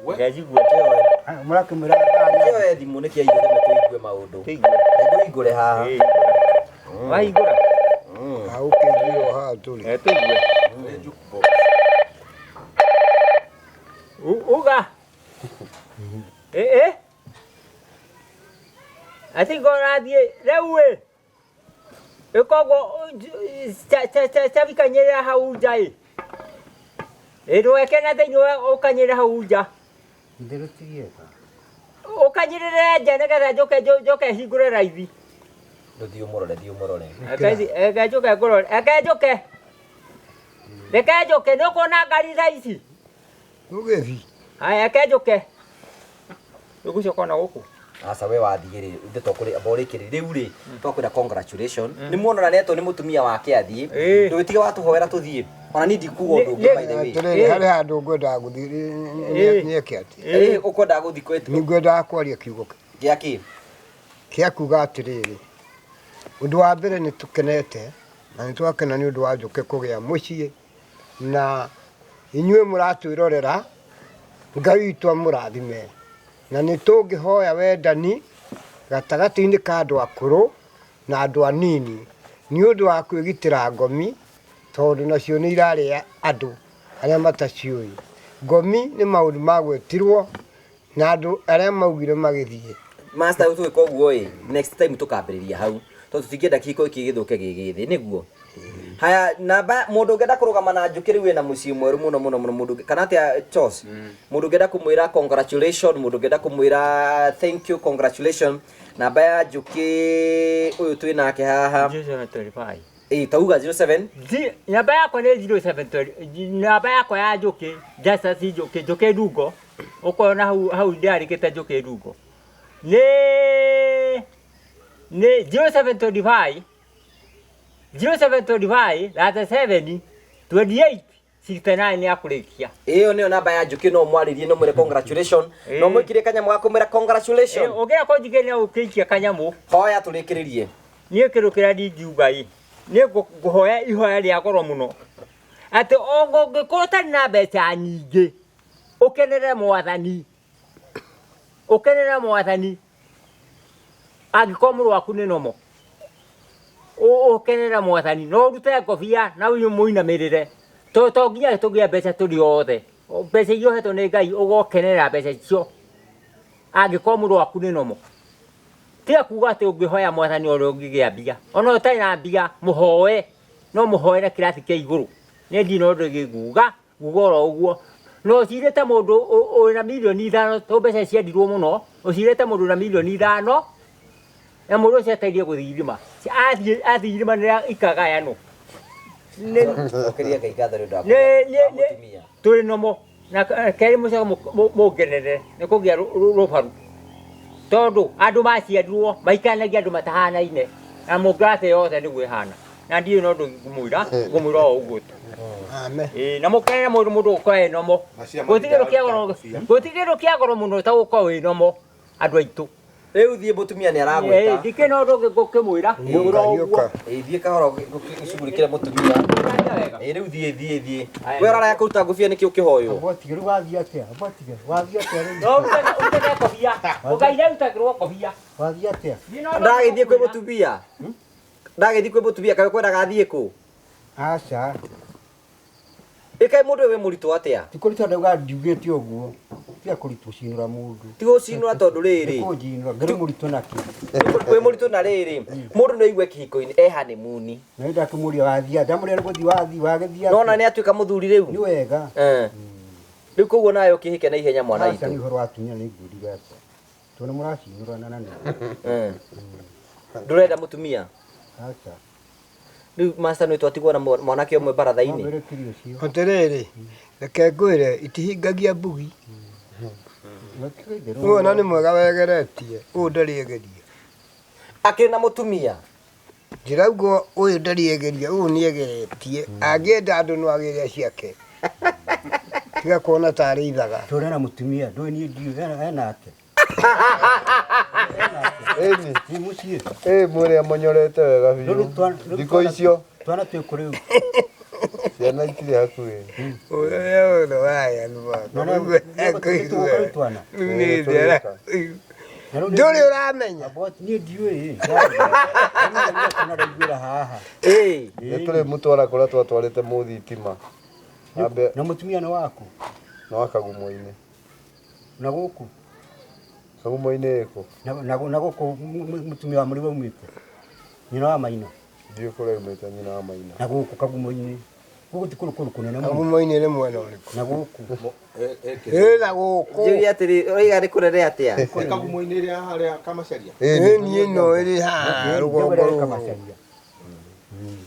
Ngejigue. Mũrakĩmwĩra Kĩoe thimũ nĩ kĩaigua thimũ tũigue maũndũ. Tũigue haha. Wahingũra. Hau kĩiguo haha tũrĩ. Tũigue. Uga. Ĩ. Ati ngorathiĩ rĩu ĩ. Ĩkoguo cabikanyĩrĩra hau nja ĩ. Ĩ ndũgeke na thĩinĩ ũkanyĩrĩra hau nja. Ũkanyĩrĩre nja nĩgetha njoke hingũre raithi. Ndũthiĩ ũmũrore, thiĩ ũmũrore. Reke njoke ngũrore. Reke njoke. Reke njoke nĩ ũkuona ngari thaa ici. Ũgĩthiĩ. Haya reke njoke. Ũgũcoka na gũkũ. Aca we wathiĩ rĩ, ithuĩ tũkũrĩ amba ũrĩkĩrĩrie rĩu rĩ, twakwĩra congratulation. Nĩ muona na nĩetwo nĩ mũtumia wake athiĩ. Ndũgĩtige watũhoera tũthiĩ. Ona niĩ ndikuga ũndũ ũngĩ by the way. Atĩrĩrĩ, harĩ handũ ngwendaga gũthiĩ nĩeke atĩ. Ĩ, ũkwendaga gũthiĩ kwĩ Nĩ ngwendaga kwaria kiugo gĩa kĩ? Gĩa kuga atĩrĩrĩ, ũndũ wa mbere nĩ tũkenete na nĩ twakena nĩ ũndũ wa Njũkĩ kũgĩa mũciĩ na inyuĩ mũratwĩrorera, Ngai witũ amũrathime. Na nĩ tũngĩhoya wendani gatagatĩ-inĩ ka andũ akũrũ na andũ anini nĩ ũndũ wa kwĩgitĩra ngomi tondũ nacio nĩ irarĩa andũ arĩa mataciũĩ. Ngomi nĩ maũndũ magwetirwo na andũ arĩa maugire magĩthiĩ. Master tũgĩka ũguo ĩ, next time tũkambĩrĩria hau tondũ tũtingĩenda kĩhiko gĩkĩ gĩthũke gĩ gĩthĩ nĩguo. Haya namba mũndũ ũngĩenda kũrũgama na Njũkĩ rĩu ĩna mũciĩ mwerũ mũno mũno mũno mũndũ kana atĩa Chos mũndũ ũngĩenda kũmwĩra congratulation mũndũ ũngĩenda kũmwĩra thank you congratulation namba ya Njũkĩ ũyũ twĩ nake haha 0725. Ĩ tauga 07 Namba yakwa nĩ 0720 namba yakwa ya Njũkĩ Justus Njũkĩ Njũkĩ Ndungo ũkona hau hau ndĩrandĩkĩte Njũkĩ Ndungo nĩ 0725 0725 37 28 69 nĩ akũrĩkia. Ĩyo nĩyo namba ya Njũkĩ no mwarĩrie no mwĩre congratulation no mwĩkire kanyamũ ga kũmwĩra congratulation. Ũngĩenda kũnjikĩria no ũkĩikie kanyamũ. Hoya tũrĩkĩrĩrie. Niĩ kĩndũ kĩrĩa ndingiuga ĩ niĩ ngũhoya ihoya rĩa goro mũno atĩ ũngĩkorwo ũtarĩ na mbeca nyingĩ ũkenere mwathani ũkenere mwathani angĩkorwo mũrũ waku nĩ nomo ũkenere mwathani no ũrute ngobia na ũmũinamĩrĩre to nginya tũgĩe mbeca tũrĩ othe mbeca iria ũhetwo nĩ Ngai ũgokenera mbeca icio angĩkorwo mũrũ waku nĩ nomo. Tiga kuga atĩ ũngĩhoya mwathani ũrĩa ũngĩgĩa mbia ona ũtarĩ na mbia mũhoe no mũhoere kĩrathi kĩa igũrũ nĩ ndirĩ na ũndũ ũngĩ nguga nguga oro ũguo No ũcirĩte mũndũ wĩna mirioni 5, to mbeca ciendirwo mũno, ũcirĩte mũndũ na mirioni 5, na mũndũ ũcio ateithie gũthiĩ irima. Athiĩ irima nĩ ikagayanwo. Cokeria Ngai ngatho nĩ ũndũ wa Nĩ mũtumia. Tũrĩ nomo na kerĩ mũcoke mũngenere nĩ kũgĩa rũbaru, tondũ andũ maciarirwo maikaranagia andũ matahanaine, na mũngĩrate yothe nĩguo ĩhana, na ndiũĩ no ũndũ ngũmwĩra o ũguo tu. Amen. Ĩĩ, na mũkenere mũndũ gũkorwo ĩ nomo. Gũtirĩ kĩndũ kĩa goro, gũtirĩ kĩndũ kĩa goro mũno ta gũkorwo wĩ nomo, andũ aitũ. Rĩu thiĩ, mũtumia nĩ aragwĩta. Ndikĩrĩ na ũndũ ũngĩ ngũkĩmwĩra, ngũmwĩra o ũguo. Ũka. Ĩĩ, thiĩ kahora ũcugurĩkĩre mũtumia. Ũkaria wega. Ĩĩ, rĩu thiĩ, thiĩ, thiĩ. Aya. We ũraraya kũruta ngũbia nĩkĩ ũkĩhoywo? Ambotige rĩu, wathiĩ atĩa? Ambotige, wathiĩ atĩa rĩu? No ũrutage kobia, ũkaira rutagĩrwo kobia. Wathiĩ atĩa? Niĩ no ũndũ Ndagĩthiĩ kwĩ ngũkwĩra. mũtumia, ndagĩthiĩ kwĩ mũtumia, kaĩ kwendaga athiĩ kũ? Aca. Ĩkaĩ mũndũ ũyũ wĩ mũritũ atĩa? Ti kũritũ, ndauga ndiugĩte ũguo. Tiga kũritũ cinũra mũndũ. Ti gũcinũra, tondũ rĩrĩ, Nĩ kũnjinũra ngĩrĩ mũritũ nakĩ? Wĩ mũritũ na rĩrĩ, mũndũ no aigue kĩhiko-inĩ e honeymoon. Na nĩ ndakĩmũria wathiĩ, ndamũria nĩ gũthiĩ wathiĩ, wagĩthiĩ Nona atĩa? nĩ atuĩka mũthuri rĩu. Nĩ wega. Eh. Rĩu koguo nawe ũkĩhĩke na ihenya, mwana Aca, nĩ witũ. ũhoro wa atumia nĩ ngwĩrire atĩa, tondũ nĩ mũracinũrana na nĩ Eh. Ndũrenda mũtumia? Aca. Rĩu master nĩ twatigwo na mwanake ũmwe baratha-inĩ. Mwambĩrĩkiri ũcio. Atĩrĩrĩ, reke ngwĩre, itihingagia mbugi. Gũtirĩ itherũ. Ũyũ ona nĩ mwega wegeretie, ũyũ ndarĩ egeria. Akĩrĩ na mũtumia. Ndĩrauga ũyũ ndarĩ egeria, ũyũ nĩ egeretie. Angĩenda andũ no agĩre ciake, tiga kuona tarĩ ithaga. Tũrĩ na mũtumia, ndũĩ niĩ ndiũĩ enake. Ĩni. Nĩ mũciĩ. Ĩ, mwĩrĩ amonyorete wega Rĩu biũ. rĩu Thikũ icio twana twĩ kũ rĩu? Ciana itirĩ hakuhĩ. Ũrĩa ũndũ waya Na nĩ rĩu twana. Rĩu nĩ ndĩra Na rĩu ndũrĩ ũramenya. Amboti, niĩ ndiũĩ. Ndaiguĩra haha. Ĩĩ. Nĩ tũrĩ mũtwara kũrĩa twatwarĩte mũthitima. Ambe Na mũtumia nĩ waku? No akagumo-inĩ. Na gũkũ? Kagumo-inĩ ĩkũ? Na gũkũ mũtumia wa mũrĩwe aumĩte, nyina wa Maina. Ndiũĩ kũrĩa aumĩte nyina wa Maina. Na gũkũ Kagumo-inĩ, gũkũ ti kũrũ kũndũ kũnene mũno. Kagumo-inĩ nĩ mwena ũrĩkũ? Na gũkũ. Ĩ, na gũkũ. Njũria atĩrĩ, ũraiga nĩ kũnene atĩa? Kagumo-inĩ ĩrĩa harĩa Kamacaria. Ĩ, niĩ no ĩrĩ haha rũgongo rũrũ. Kamacaria.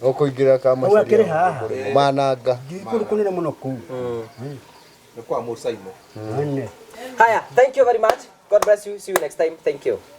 Ũkũingĩra Hau akĩrĩ haha. Kamacaria mananga. Kũndũ kũnene mũno kũu. Nĩ kwa Mũsaimo. Nene. Haya, thank you very much. God bless you. See you next time. Thank you.